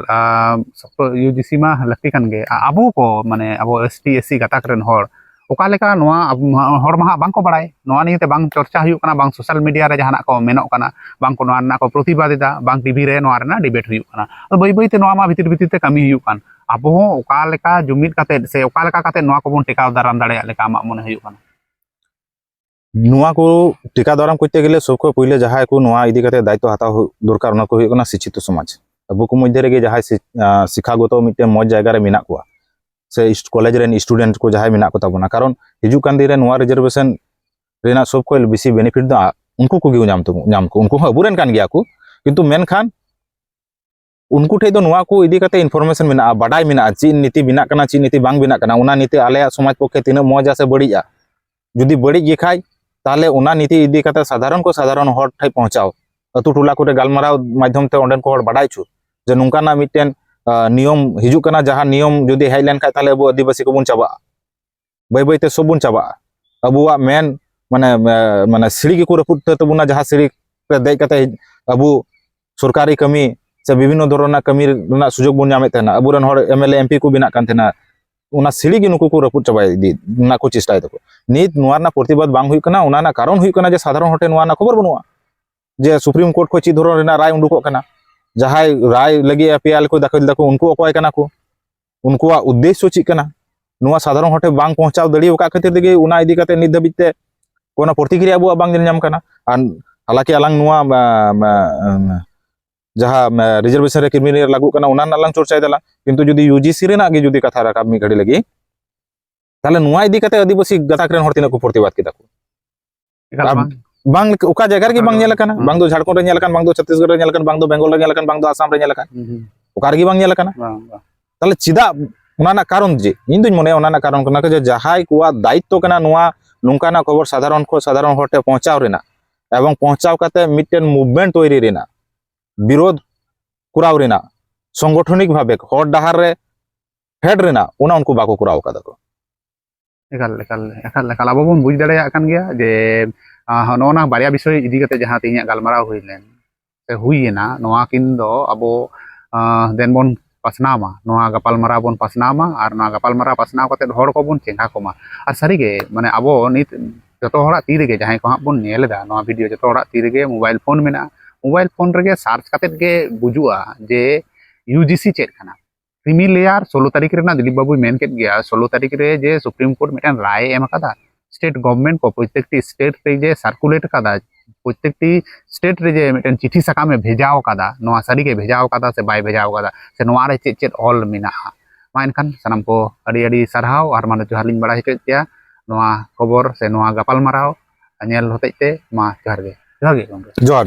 ᱥᱚᱠᱛᱚ ᱭᱩ ᱡᱤ ᱥᱤ ᱢᱟ ᱞᱟᱹᱠᱛᱤ ᱠᱟᱱ ᱜᱮ᱾ ᱟᱵᱚ ᱠᱚ, ᱢᱟᱱᱮ, ᱟᱵᱚ ᱮᱥ ᱴᱤ ᱮᱥ ᱥᱤ ᱜᱟᱛᱟᱠ ᱨᱮᱱ ᱦᱚᱲ ᱚᱠᱟ ᱞᱮᱠᱟ ᱱᱚᱣᱟ ᱦᱚᱲ ᱢᱟ ᱦᱟᱸᱜ ᱵᱟᱝ ᱠᱚ ᱵᱟᱲᱟᱭ, ᱱᱚᱣᱟ ᱱᱤᱭᱮ ᱛᱮ ᱵᱟᱝ ᱪᱚᱨᱪᱟ ᱦᱩᱭᱩᱜ ᱠᱟᱱᱟ, ᱵᱟᱝ ᱥᱳᱥᱟᱞ ᱢᱤᱰᱤᱭᱟ ᱨᱮ ᱡᱟᱦᱟᱱᱟᱜ ᱠᱚ ᱢᱮᱱᱚᱜ ᱠᱟᱱᱟ, ᱵᱟᱝ ᱠᱚ ᱱᱚᱣᱟ ᱨᱮᱱᱟᱜ ᱠᱚ ᱯᱨᱚᱛᱤᱵᱟᱫ ᱮᱫᱟ, ᱵᱟᱝ ᱴᱤ ᱵᱷᱤ ᱨᱮ ᱱᱚᱣᱟ ᱨᱮᱱᱟᱜ ᱰᱤᱵᱮᱴ ᱦᱩᱭᱩᱜ ᱠᱟᱱᱟ᱾ ᱟᱫᱚ ᱵᱟᱹᱭ ᱵᱟᱹᱭ ᱛᱮ ᱱᱚᱣᱟ ᱢᱟ ᱵᱷᱤᱛᱤᱨ ᱵᱷᱤᱛᱤᱨ ᱛᱮ ᱠᱟᱹᱢᱤ ᱦᱩᱭᱩᱜ ᱠᱟᱱ᱾ ᱟᱵᱚ ᱦᱚᱸ ᱚᱠᱟ ᱞᱮᱠᱟ ᱡᱩᱢᱤᱫ ᱠᱟᱛᱮ ᱥᱮ ᱚᱠᱟ ᱞᱮᱠᱟ ᱠᱟᱛᱮ ᱱᱚᱣᱟ ᱠᱚᱵᱚᱱ ᱴᱮᱠᱟᱣ ᱫᱟᱨᱟᱢ ᱫᱟᱲᱮᱭᱟᱜ ᱞᱮᱠᱟ ᱟᱢᱟᱜ ᱢᱚᱱᱮ ᱦᱩᱭᱩᱜ ᱠᱟᱱᱟ? ᱱᱚᱣᱟ ᱠᱚ ᱴᱮᱠᱟᱣ ᱫᱟᱨᱟᱢ ᱠᱚᱨᱛᱮ ᱜᱮᱞᱮ ᱥᱚᱵ ᱠᱷᱚᱱ ᱯᱩᱭᱞᱟᱹ ᱡᱟᱦᱟᱸᱭ ᱠᱚ ᱱᱚᱣᱟ ᱤᱫᱤ ᱠᱟᱛᱮ ᱫᱟᱭᱤᱛᱛᱚ ᱦᱟᱛᱟᱣ ᱦᱩ-, ᱫᱚᱨᱠᱟᱨ, ᱚᱱᱟ ᱠᱚ ᱦᱩᱭᱩᱜ ᱠᱟᱱᱟ ᱥᱤᱠᱠᱷᱤᱛᱚ ᱥᱚᱢᱟᱡᱽ᱾ ᱟᱵᱚ ᱠᱚ ᱢᱚᱫᱽᱫᱷᱮ ᱨᱮᱜᱮ ᱡᱟᱦᱟᱸᱭ ᱥᱤ-, ᱟᱸ, ᱥᱤᱠᱠᱷᱟᱜᱚᱛᱚ ᱢᱤᱫᱴᱮᱱ ᱢᱚᱡᱽ ᱡᱟᱭᱜᱟ ᱨᱮ ᱢᱮᱱᱟᱜ ᱠᱚᱣᱟ, ᱥᱮ ᱤᱥ-, ᱠᱚᱞᱮᱡᱽ ᱨᱮᱱ ᱥᱴᱩᱰᱮᱱᱴ ᱠᱚ ᱡᱟᱦᱟᱸᱭ ᱢᱮᱱᱟᱜ ᱠᱚ ᱛᱟᱵᱚᱱᱟ, ᱠᱟᱨᱚᱱ ᱦᱤᱡᱩᱜ ᱠᱟᱱ ᱫᱤᱱ ᱨᱮ ᱱᱚᱣᱟ ᱨᱤᱡᱟᱨᱵᱷᱮᱥᱚᱱ ᱨᱮᱱᱟᱜ ᱥᱚᱵ ᱠᱷᱚᱱ ᱵᱮᱥᱤ ᱵᱮᱱᱤᱯᱷᱤᱴ ᱫᱚ ᱟ-, ᱩᱱᱠᱩ ᱠᱚᱜᱮ ᱠᱚ ᱧᱟᱢ ᱛᱟᱵᱚ-, ᱧᱟᱢ ᱠᱚ, ᱩᱱᱠᱩ ᱦᱚᱸ ᱟᱵᱚᱨᱮᱱ ᱠᱟᱱ ᱜᱮᱭᱟ ᱠᱚ, ᱠᱤᱱᱛᱩ ᱢᱮᱱᱠᱷᱟᱱ ᱩᱱᱠᱩ ᱴᱷᱮᱡ ᱫᱚ ᱱᱚᱣᱟ ᱠᱚ ᱤᱫᱤ ᱠᱟᱛᱮ ᱤᱱᱯᱷᱚᱨᱢᱮᱥᱚᱱ ᱢᱮᱱᱟᱜᱼᱟ, ᱵᱟᱰᱟᱭ ᱢᱮᱱᱟᱜᱼᱟ, ᱪᱮᱫ ᱱᱤᱛᱤ ᱵᱮᱱᱟᱜ ᱠᱟᱱᱟ, ᱪᱮᱫ ᱱᱤᱛᱤ ᱵᱟᱝ ᱵᱮᱱᱟᱜ ᱠᱟᱱᱟ, ᱚᱱᱟ ᱱᱤᱛᱤ ᱟᱞᱮᱭᱟᱜ ᱥᱚᱢᱟᱡᱽ ᱯᱚᱠᱠᱷᱮ ᱛᱤᱱᱟᱹᱜ ᱢᱚᱡᱟ ᱥᱮ ᱵᱟᱹᱲᱤᱡᱼᱟ᱾ ᱡᱩᱫᱤ ᱵᱟᱹᱲᱤᱡ ᱜᱮ ᱠᱷᱟᱡ, ᱛᱟᱦᱞᱮ ᱚᱱᱟ ᱱᱤᱛᱤ ᱤᱫᱤ ᱠᱟᱛᱮ ᱥᱟᱫᱷᱟᱨᱚᱱ ᱠᱚ ᱥᱟᱫᱷᱟᱨᱚᱱ ᱦᱚᱲ ᱴᱷᱮᱡ ᱯᱳᱸᱣᱪᱷᱟᱣ, ᱟᱹᱛᱩ ᱴᱚᱞᱟ ᱠᱚᱨᱮ ᱜᱟᱞᱢᱟᱨᱟᱣ ᱢᱟᱫᱽᱫᱷᱚᱢ ᱛᱮ ᱚᱸᱰᱮᱱ ᱠᱚ ᱦᱚᱲ ᱵᱟᱰᱟᱭ ᱦᱚᱪᱚ, ᱡᱮ ᱱᱚᱝᱠᱟᱱᱟᱜ ᱢᱤᱫᱴᱮᱱ, ᱟᱸ, ᱱᱤᱭᱚᱢ ᱦᱤᱡᱩᱜ ᱠᱟᱱᱟ, ᱡᱟᱦᱟᱸ ᱱᱤᱭᱚᱢ ᱡᱩᱫᱤ ᱦᱮᱡ ᱞᱮᱱ ᱠᱷᱟᱡ, ᱛᱟᱦᱞᱮ ᱟᱵᱚ ᱟᱹᱫᱤᱵᱟᱹᱥᱤ ᱠᱚᱵᱚᱱ ᱪᱟᱵᱟᱜᱼᱟ᱾ ᱵᱟᱹᱭ ᱵᱟᱹᱭᱛᱮ ᱥᱚᱵ ᱵᱚᱱ ᱪᱟᱵᱟᱜᱼᱟ᱾ ᱟᱵᱚᱣᱟᱜ ᱢᱮᱱ ᱢᱟᱱᱮ ᱢᱟᱱᱮ ᱥᱤᱲᱤ ᱜᱮᱠᱚ ᱨᱟᱹᱯᱩᱫ ᱩᱛᱟᱹᱨ ᱛᱟᱵᱚᱱᱟ, ᱡᱟᱦᱟᱸ ᱥᱤᱲᱤ ᱨᱮ ᱫᱮᱡ ᱠᱟᱛᱮ ᱟᱵᱚ ᱥᱚᱨᱠᱟᱨᱤ ᱠᱟᱹᱢᱤ ᱥᱮ ᱵᱤᱵᱷᱤᱱᱱᱚ ᱫᱷᱚᱨᱚᱱ ᱨᱮᱱᱟᱜ ᱠᱟᱹᱢᱤ ᱨᱮᱱᱟᱜ ᱥᱩᱡᱳᱜᱽ ᱵᱚᱱ ᱧᱟᱢᱮᱫ ᱛᱟᱦᱮᱱᱟ, ᱟᱵᱚᱨᱮᱱ ᱦᱚᱲ M L A M P ᱠᱚ ᱵᱮᱱᱟᱜ ᱠᱟᱱ ᱛᱟᱦᱮᱱᱟ, ᱚᱱᱟ ᱥᱤᱲᱤ ᱜᱮ ᱱᱩᱠᱩ ᱠᱚ ᱨᱟᱹᱯᱩᱫ ᱪᱟᱵᱟᱭ ᱤᱫᱤ ᱨᱮᱱᱟᱜ ᱠᱚ ᱪᱮᱥᱴᱟᱭ ᱫᱟᱠᱚ᱾ ᱱᱤᱛ ᱱᱚᱣᱟ ᱨᱮᱱᱟᱜ ᱯᱨᱚᱛᱤᱵᱟᱫ ᱵᱟᱝ ᱦᱩᱭᱩᱜ ᱠᱟᱱᱟ, ᱚᱱᱟ ᱨᱮᱱᱟᱜ ᱠᱟᱨᱚᱱ ᱦᱩᱭᱩᱜ ᱠᱟᱱᱟ ᱡᱮ ᱥᱟᱫᱷᱟᱨᱚᱱ ᱦᱚᱲ ᱴᱷᱮᱱ ᱱᱚᱣᱟ ᱨᱮᱱᱟᱜ ᱠᱷᱚᱵᱚᱨ ᱵᱟᱹᱱᱩᱜᱼᱟ ᱡᱮ ᱥᱩᱯᱨᱤᱢ ᱠᱳᱨᱴ ᱠᱷᱚᱱ ᱪᱮᱫ ᱫᱷᱚᱨᱚᱱ ᱨᱮᱱᱟᱜ ᱨᱟᱭ ᱩᱰᱩᱠᱚᱜ ᱠᱟᱱᱟ, ᱡᱟᱦᱟᱸᱭ ᱨᱟᱭ ᱞᱟᱹᱜᱤᱫ ᱟᱯᱤᱭᱟᱞ ᱠᱚ ᱫᱟᱠᱷᱚᱞ ᱫᱟᱠᱚ ᱩᱱᱠᱩ ᱚᱠᱚᱭ ᱠᱟᱱᱟ ᱠᱚ, ᱩᱱᱠᱩᱣᱟᱜ ᱩᱫᱽᱫᱮᱥᱥᱚ ᱪᱮᱫ ᱠᱟᱱᱟ, ᱱᱚᱣᱟ ᱥᱟᱫᱷᱟᱨᱚᱱ ᱦᱚᱲ ᱴᱷᱮᱱ ᱵᱟᱝ ᱯᱳᱸᱪᱷᱟᱣ ᱫᱟᱲᱮ ᱟᱠᱟᱫ ᱠᱷᱟᱹᱛᱤᱨ ᱛᱮᱜᱮ ᱚᱱᱟ ᱤᱫᱤ ᱠᱟᱛᱮ ᱱᱤᱛ ᱫᱷᱟᱹᱵᱤᱡ ᱛᱮ ᱠᱳᱱᱳ ᱯᱨᱚᱛᱤᱠᱨᱤᱭᱟ ᱟᱵᱚᱣᱟᱜ ᱵᱟᱝ ᱧᱮᱞ ᱧᱟᱢ ᱠᱟᱱᱟ᱾ ᱟᱨ ᱦᱟᱞᱟᱠᱤ ᱟᱞᱟᱝ ᱱᱚᱣᱟ ᱟᱸ, ᱟᱸ, ᱡᱟᱦᱟᱸ ᱨᱤᱡᱟᱨᱵᱷᱮᱥᱚᱱ ᱨᱮ ᱠᱨᱤᱢᱤᱱᱟᱞ ᱞᱟᱹᱜᱩᱜ ᱠᱟᱱᱟ ᱚᱱᱟ ᱨᱮᱱᱟᱜ ᱞᱟᱝ ᱪᱚᱨᱪᱟᱭ ᱫᱟᱞᱟᱝ, ᱠᱤᱱᱛᱩ ᱡᱩᱫᱤ ᱭᱩ ᱡᱤ ᱥᱤ ᱨᱮᱱᱟᱜ ᱜᱮ ᱡᱩᱫᱤ ᱠᱟᱛᱷᱟ ᱨᱟᱠᱟᱵ ᱢᱤᱫ ᱜᱷᱟᱹᱲᱤ ᱞᱟᱹᱜᱤᱫ, ᱛᱟᱦᱞᱮ ᱱᱚᱣᱟ ᱤᱫᱤ ᱠᱟᱛᱮ ᱟᱹᱫᱤᱵᱟᱹᱥᱤ ᱜᱟᱛᱟᱠ ᱨᱮᱱ ᱦᱚᱲ ᱛᱤᱱᱟᱹᱜ ᱠᱚ ᱯᱨᱚᱛᱤᱵᱟᱫ ᱠᱮᱫᱟ ᱠᱚ? ᱮᱠᱟᱞ ᱟᱨ ᱵᱟᱝ᱾ ᱵᱟᱝ ᱞᱮᱠᱟ, ᱚᱠᱟ ᱡᱟᱭᱜᱟ ᱨᱮᱜᱮ ᱵᱟᱝ ᱧᱮᱞ ᱟᱠᱟᱱᱟ, ᱦᱩᱸ᱾ ᱵᱟᱝ ᱫᱚ ᱡᱷᱟᱲᱠᱷᱚᱸᱰ ᱨᱮ ᱧᱮᱞ ᱟᱠᱟᱱ, ᱵᱟᱝ ᱫᱚ ᱪᱷᱚᱛᱛᱤᱥᱜᱚᱲ ᱨᱮ ᱧᱮᱞ ᱟᱠᱟᱱ, ᱵᱟᱝ ᱫᱚ ᱵᱮᱝᱜᱚᱞ ᱨᱮ ᱧᱮᱞ ᱟᱠᱟᱱ, ᱵᱟᱝ ᱫᱚ ᱟᱥᱟᱢ ᱨᱮ ᱧᱮᱞ ᱟᱠᱟᱱ, ᱦᱩᱸ, ᱦᱩᱸ᱾ ᱚᱠᱟ ᱨᱮᱜᱮ ᱵᱟᱝ ᱧᱮᱞ ᱟᱠᱟᱱᱟ᱾ ᱵᱟᱝ, ᱵᱟᱝ᱾ ᱛᱟᱦᱞᱮ ᱪᱮᱫᱟᱜ? ᱚᱱᱟ ᱨᱮᱱᱟᱜ ᱠᱟᱨᱚᱱ ᱪᱮᱫ? ᱤᱧ ᱫᱩᱧ ᱢᱚᱱᱮᱭᱟ ᱚᱱᱟ ᱨᱮᱱᱟᱜ ᱠᱟᱨᱚᱱ ᱠᱟᱱᱟ ᱡᱮ ᱡᱟᱦᱟᱸᱭ ᱠᱚᱣᱟᱜ ᱫᱟᱭᱤᱛᱛᱚ ᱠᱟᱱᱟ ᱱᱚᱣᱟ ᱱᱚᱝᱠᱟᱱᱟᱜ ᱠᱷᱚᱵᱚᱨ ᱥᱟᱫᱷᱟᱨᱚᱱ ᱠᱷᱚᱱ ᱥᱟᱫᱷᱟᱨᱚᱱ ᱦᱚᱲ ᱴᱷᱮᱱ ᱯᱳᱸᱪᱷᱟᱣ ᱨᱮᱱᱟᱜ ᱮᱵᱚᱝ ᱯᱳᱸᱪᱷᱟᱣ ᱠᱟᱛᱮ ᱢᱤᱫᱴᱮᱱ movement ᱛᱚᱭᱨᱤ ᱨᱮᱱᱟᱜ, ᱵᱤᱨᱳᱫᱷ ᱠᱚᱨᱟᱣ ᱨᱮᱱᱟᱜ, ᱥᱚᱝᱜᱚᱴᱷᱚᱱᱤᱠ ᱵᱷᱟᱵᱮ ᱦᱚᱨ ᱰᱟᱦᱟᱨ ᱨᱮ ᱯᱷᱮᱰ ᱨᱮᱱᱟᱜ, ᱚᱱᱟ ᱩᱱᱠᱩ ᱵᱟᱠᱚ ᱠᱚᱨᱟᱣ ᱠᱟᱫᱟ ᱠᱚ᱾ ᱮᱠᱟᱞ, ᱮᱠᱟᱞ, ᱮᱠᱟᱞ, ᱮᱠᱟᱞ᱾ ᱟᱵᱚ ᱵᱚᱱ ᱵᱩᱡᱽ ᱫᱟᱲᱮᱭᱟᱜ ᱠᱟᱱ ᱜᱮᱭᱟ ᱡᱮ, ᱟᱸ, ᱱᱚᱜᱼᱚ ᱱᱟ ᱵᱟᱨᱭᱟ ᱵᱤᱥᱚᱭ ᱤᱫᱤ ᱠᱟᱛᱮ ᱡᱟᱦᱟᱸ ᱛᱮᱦᱮᱧᱟᱜ ᱜᱟᱞᱢᱟᱨᱟᱣ ᱦᱩᱭ ᱞᱮᱱ, ᱥᱮ ᱦᱩᱭ ᱮᱱᱟ, ᱱᱚᱣᱟ ᱠᱤᱱ ᱫᱚ ᱟᱵᱚ, ᱟᱸ, ᱫᱮᱱ ᱵᱚᱱ ᱯᱟᱥᱱᱟᱣ ᱢᱟ, ᱱᱚᱣᱟ ᱜᱟᱯᱟᱞᱢᱟᱨᱟᱣ ᱵᱚᱱ ᱯᱟᱥᱱᱟᱣ ᱢᱟ, ᱟᱨ ᱱᱚᱣᱟ ᱜᱟᱯᱟᱞᱢᱟᱨᱟᱣ ᱯᱟᱥᱱᱟᱣ ᱠᱟᱛᱮ ᱦᱚᱲ ᱠᱚᱵᱚᱱ ᱪᱮᱸᱜᱷᱟ ᱠᱚᱢᱟ᱾ ᱟᱨ ᱥᱟᱹᱨᱤᱜᱮ, ᱢᱟᱱᱮ, ᱟᱵᱚ ᱱᱤᱛ ᱡᱚᱛᱚ ᱦᱚᱲᱟᱜ ᱛᱤ ᱨᱮᱜᱮ, ᱡᱟᱦᱟᱸᱭ ᱠᱚ ᱦᱟᱸᱜ ᱵᱚᱱ ᱧᱮᱞ ᱮᱫᱟ, ᱱᱚᱣᱟ video ᱡᱚᱛᱚ ᱦᱚᱲᱟᱜ ᱛᱤ ᱨᱮᱜᱮ mobile phone ᱢᱮᱱᱟᱜᱼᱟ᱾ Mobile phone ᱨᱮᱜᱮ search ᱠᱟᱛᱮ ᱜᱮ ᱵᱩᱡᱩᱜᱼᱟ ᱡᱮ ᱭᱩ ᱡᱤ ᱥᱤ ᱪᱮᱫ ᱠᱟᱱᱟ᱾ ᱠᱨᱤᱢᱤ ᱞᱮᱭᱟᱨ ᱥᱳᱞᱳ ᱛᱟᱹᱨᱤᱠᱷ ᱨᱮᱱᱟᱜ ᱫᱤᱞᱤᱯ ᱵᱟᱵᱩᱭ ᱢᱮᱱ ᱠᱮᱫ ᱜᱮᱭᱟ, ᱥᱳᱞᱳ ᱛᱟᱹᱨᱤᱠᱷ ᱨᱮ ᱡᱮ Supreme Court ᱢᱤᱫᱴᱮᱱ ᱨᱟᱭ ᱮ ᱮᱢ ᱟᱠᱟᱫᱟ, state government ᱠᱚ ᱯᱨᱚᱛᱮᱠᱴᱤ state ᱨᱮ ᱡᱮ circulate ᱟᱠᱟᱫᱟ, ᱯᱨᱚᱛᱮᱠᱴᱤ state ᱨᱮ ᱡᱮ ᱢᱤᱫᱴᱮᱱ ᱪᱤᱴᱷᱤ ᱥᱟᱠᱟᱢ ᱮ ᱵᱷᱮᱡᱟ ᱟᱠᱟᱫᱟ, ᱱᱚᱣᱟ ᱥᱟᱹᱨᱤᱜᱮ ᱵᱷᱮᱡᱟ ᱟᱠᱟᱫᱟ ᱥᱮ ᱵᱟᱭ ᱵᱷᱮᱡᱟ ᱟᱠᱟᱫᱟ, ᱥᱮ ᱱᱚᱣᱟ ᱨᱮ ᱪᱮᱫ ᱪᱮᱫ ᱚᱞ ᱢᱮᱱᱟᱜᱼᱟ? ᱢᱟ ᱮᱱᱠᱷᱟᱱ ᱥᱟᱱᱟᱢ ᱠᱚ ᱟᱹᱰᱤ ᱟᱹᱰᱤ ᱥᱟᱨᱦᱟᱣ ᱟᱨ ᱢᱟᱱᱚᱛ ᱡᱚᱦᱟᱨ ᱞᱤᱧ ᱵᱟᱲᱟᱭ ᱦᱚᱪᱚᱭᱮᱫ ᱯᱮᱭᱟ᱾ ᱱᱚᱣᱟ ᱠᱷᱚᱵᱚᱨ ᱥᱮ ᱱᱚᱣᱟ ᱜᱟᱯᱟᱞᱢᱟᱨᱟᱣ ᱧᱮᱞ ᱦᱚᱛᱮᱡ ᱛᱮ ᱢᱟ ᱡᱚᱦᱟᱨ ᱜᱮ, ᱡᱚᱦᱟᱨ ᱜᱮ ᱜᱚᱢᱠᱮ᱾ ᱡᱚᱦᱟᱨ, ᱡᱚᱦᱟᱨ᱾